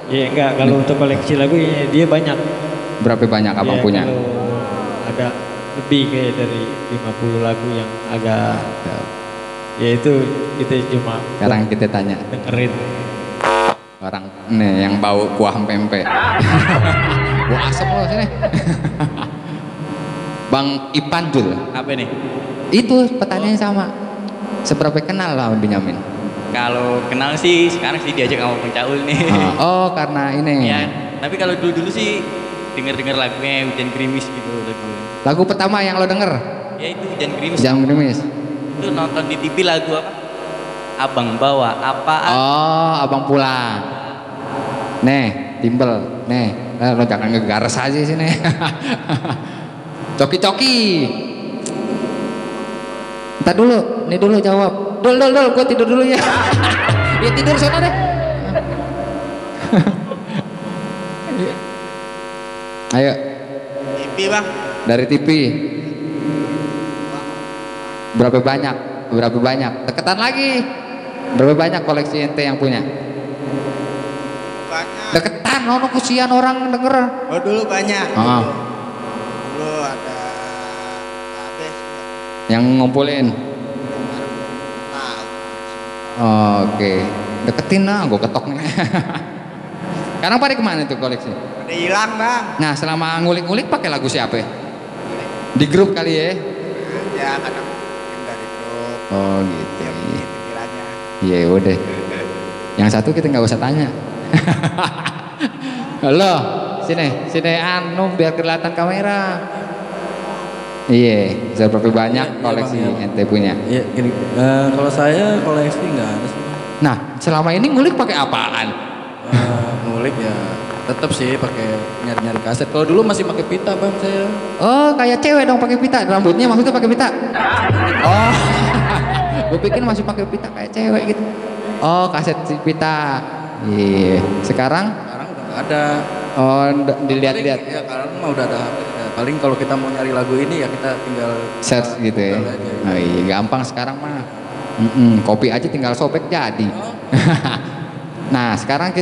Iya enggak, kalau untuk koleksi lagu ya, dia banyak. Berapa banyak abang Ya, punya? Kalau ada lebih kayak dari 50 lagu yang agak ya itu kita cuma Sekarang kita tanya dengerin. orang nih yang bau kuah pempek. Bau asem loh sini. Bang Ipan Jul. Apa nih? Itu pertanyaannya sama. Seberapa kenal lah sama Benyamin? Kalau kenal sih sekarang sih diajak sama Bang Caul nih. Oh, karena ini. Ya, tapi kalau dulu sih denger lagunya Hujan Gerimis gitu lagu. Lagu pertama yang lo denger? Ya itu Hujan Gerimis. Jam Gerimis. Itu nonton di TV lagu apa? Abang bawa apaan? Oh, abang pulang. Nih, timbel. Nih, lo jangan ngegares aja sini. Coki-coki. Ntar dulu, nih dulu jawab. Dul, gue tidur dulu ya. Ya tidur sana deh. Ayo, TV bang. dari TV. Berapa banyak? Berapa banyak? Deketan lagi. Berapa banyak koleksi ente yang punya? Banyak. Deketan, ono kesian orang denger. Oh dulu banyak. Ah. Dulu ada habis. Yang ngumpulin. Tahu. Oke, deketin lah, gue ketok nih. Sekarang pada kemana tuh koleksi? Udah hilang bang. Nah, selama ngulik-ngulik pakai lagu siapa? Di grup kali ya? Ya kadang mungkin dari grup. Oh gitu. Ya mungkin pikirannya. Iya udah. Yang satu kita nggak usah tanya. Halo, sini anu biar kelihatan kamera. Iya, berapa banyak Iya, koleksi Bang, ya. ente punya? Iya, gini. Kalau saya koleksi nggak ada sih. Nah, selama ini ngulik pakai apaan? Ngulik ya tetap sih pakai nyari-nyari kaset. Kalau dulu masih pakai pita bang saya. Oh, kayak cewek dong pakai pita. Rambutnya maksudnya pakai pita. Oh, gue pikir masih pakai pita kayak cewek gitu. Oh, kaset si pita. Iya. Sekarang? Sekarang udah nggak ada. Oh, dilihat-lihat. Ya sekarang mah udah ada HP. Ya, paling kalau kita mau nyari lagu ini ya kita tinggal Search gitu ya. Google aja. Oh iya, gampang sekarang mah. Kopi aja tinggal sobek jadi. Nah, sekarang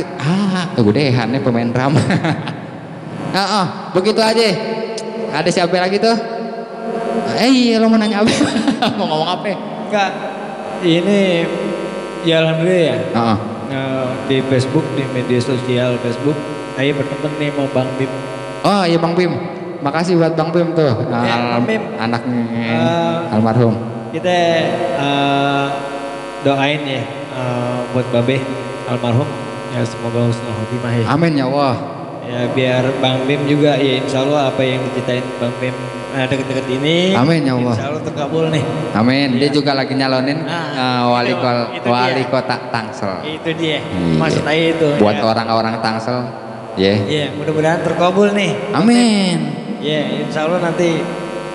udahan nih pemain drum. Begitu aja. Ada siapa lagi tuh? Iya, lo mau nanya apa? Mau ngomong apa? Enggak, ini ya alhamdulillah ya. Di Facebook, di media sosial Facebook, saya berteman nih sama Bang Bim. Oh iya Bang Bim. Makasih buat Bang Bim tuh. Bang Bim. Anaknya almarhum. Kita doain ya buat Babe almarhum. Ya semoga husnul khotimah ya. Amin ya Allah. Ya biar Bang Bim juga ya insya Allah apa yang diceritain Bang Bim deket-deket ini. Amin ya Allah. Insya Allah terkabul nih. Amin. Dia Ya. juga lagi nyalonin wali kota Tangsel. Itu dia. Iya. Maksud saya itu. Buat ya. orang-orang Tangsel. Ya. Iya, mudah-mudahan terkabul nih. Amin. Ya, insya Allah nanti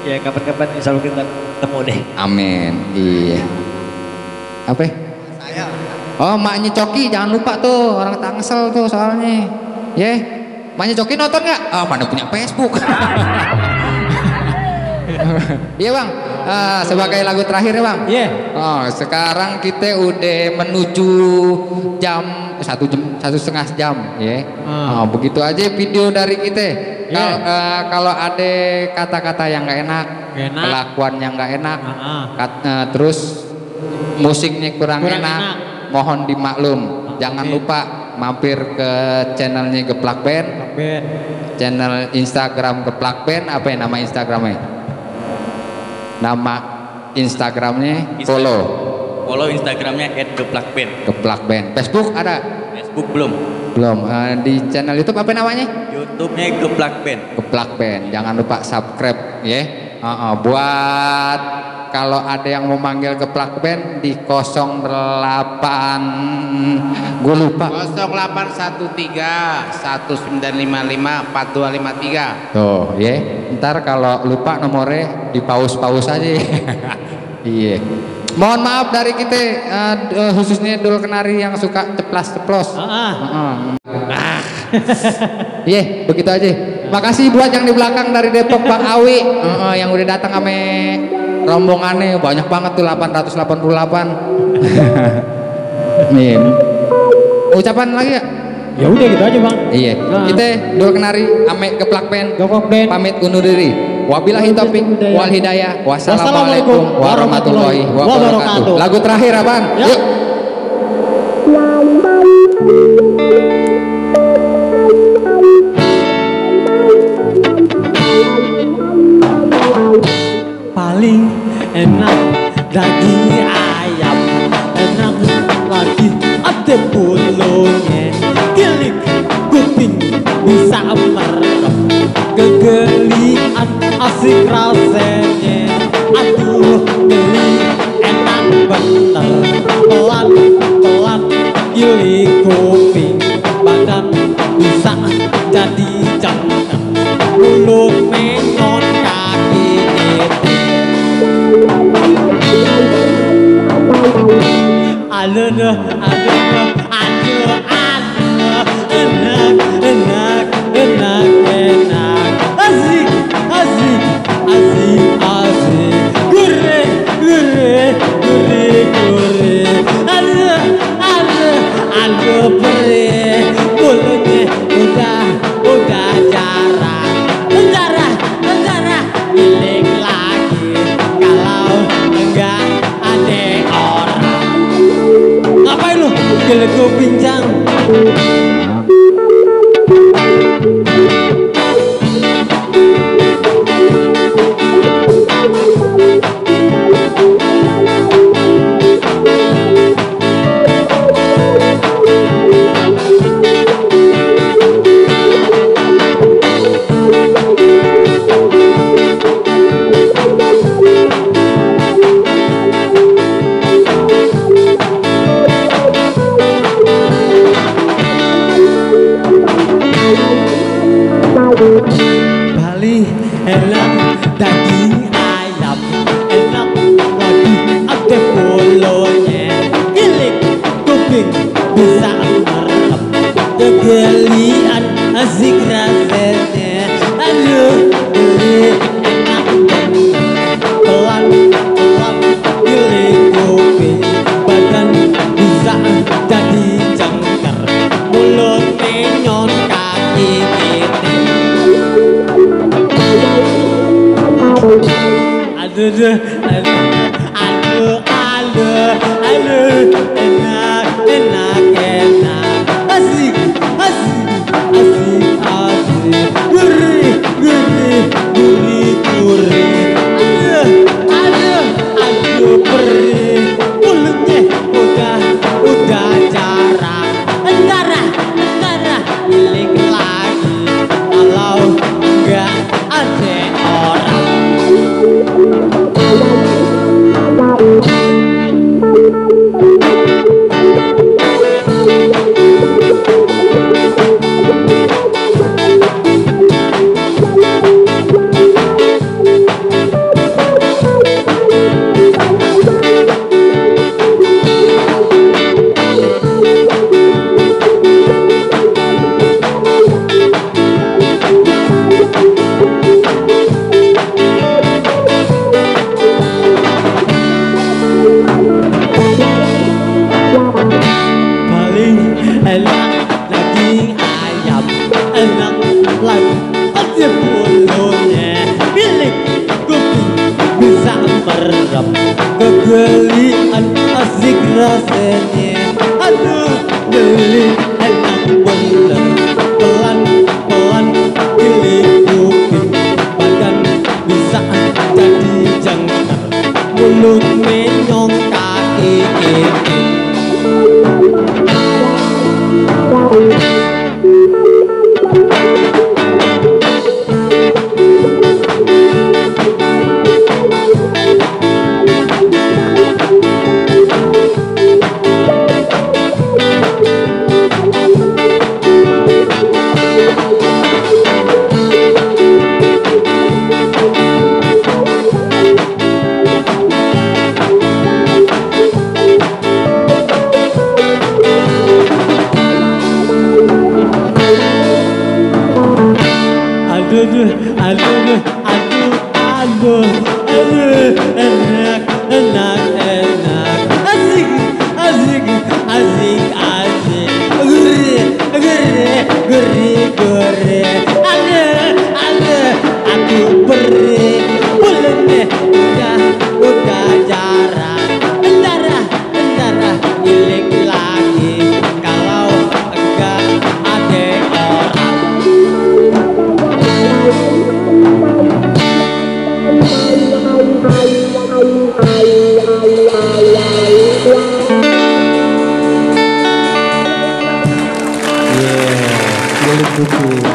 ya kapan-kapan insya Allah kita ketemu deh. Amin. Iya. Apa? Saya. Oh, maknya Coki jangan lupa tuh orang Tangsel tuh soalnya. Ya. Maknya Coki nonton nggak? Ah, mana punya Facebook. Iya bang. Sebagai lagu terakhir ya bang. Iya. Oh, sekarang kita udah menuju jam 1,5 jam, ya. Oh, begitu aja video dari kita. Kalau ada kata-kata yang nggak enak, kelakuan yang nggak enak, terus musiknya kurang enak, mohon dimaklum. Jangan lupa mampir ke channelnya Geplak Band, channel Instagram Geplak Band. Apa ya nama Instagramnya? Nama Instagramnya follow Instagramnya @geplakband. Geplak Band. Facebook ada? Facebook belum. Di channel YouTube apa namanya? YouTube-nya Geplak Band. Geplak Band. Jangan lupa subscribe ya. Buat kalau ada yang mau manggil Geplak Band di 08 gue lupa 0813 1955 4253. tuh ya. Ntar kalau lupa nomornya di paus aja. Iya. Mohon maaf dari kita khususnya Dul Kenari yang suka ceplas-ceplos. Iya, begitu aja. Makasih buat yang di belakang dari Depok Bang Awi yang udah datang ame rombongannya banyak banget tuh 888. Nih. Ucapan lagi ya? Ya udah gitu aja bang. Iya. Kita Dul Kenari ame Geplak Band. Pamit undur diri. Wabillahi taufik wal hidayah. Wassalamualaikum warahmatullahi wabarakatuh. Lagu terakhir abang. Yuk. Paling enak daging ayam, enak lagi ada bulunya, gilik kuping bisa merem, kegelian asik rasanya, aduh geli enak bener, pelan pelan gilik kuping, badan bisa jadi cengker, mulut menyon kaki aduh, enak, asik, gurih, aduh, perih, mulutnya udah jarang, giling lagi, kalau enggak ada orang. Ngapain lu? Giling gua pincang. Paling enak daging ayam, enak lagi ada bolonya, gilik kuping bisa merem, kegelian asik rasanya, aduh geli enak bener, pelan gilik kuping, badan bisa jadi cengker, mulut menyon kaki kita. Aduh, enak, asik, gurih, aduh, perih, mulutnya udah jarang, entarah, giling lagi, kalau enggak ada orang. Kegelian asik rasanya, aduh geli enak bener, pelan giling kuping, badan bisa jadi jengker, mulut menyong kaki kiri. enak, enak, enak, asik, asik, asik, asik, gurih, gurih, gurih, gurih, ada, aku perih, bulannya udah jarang, bentar, ilik lagi, kalau enggak ada orang. Kulit kuku.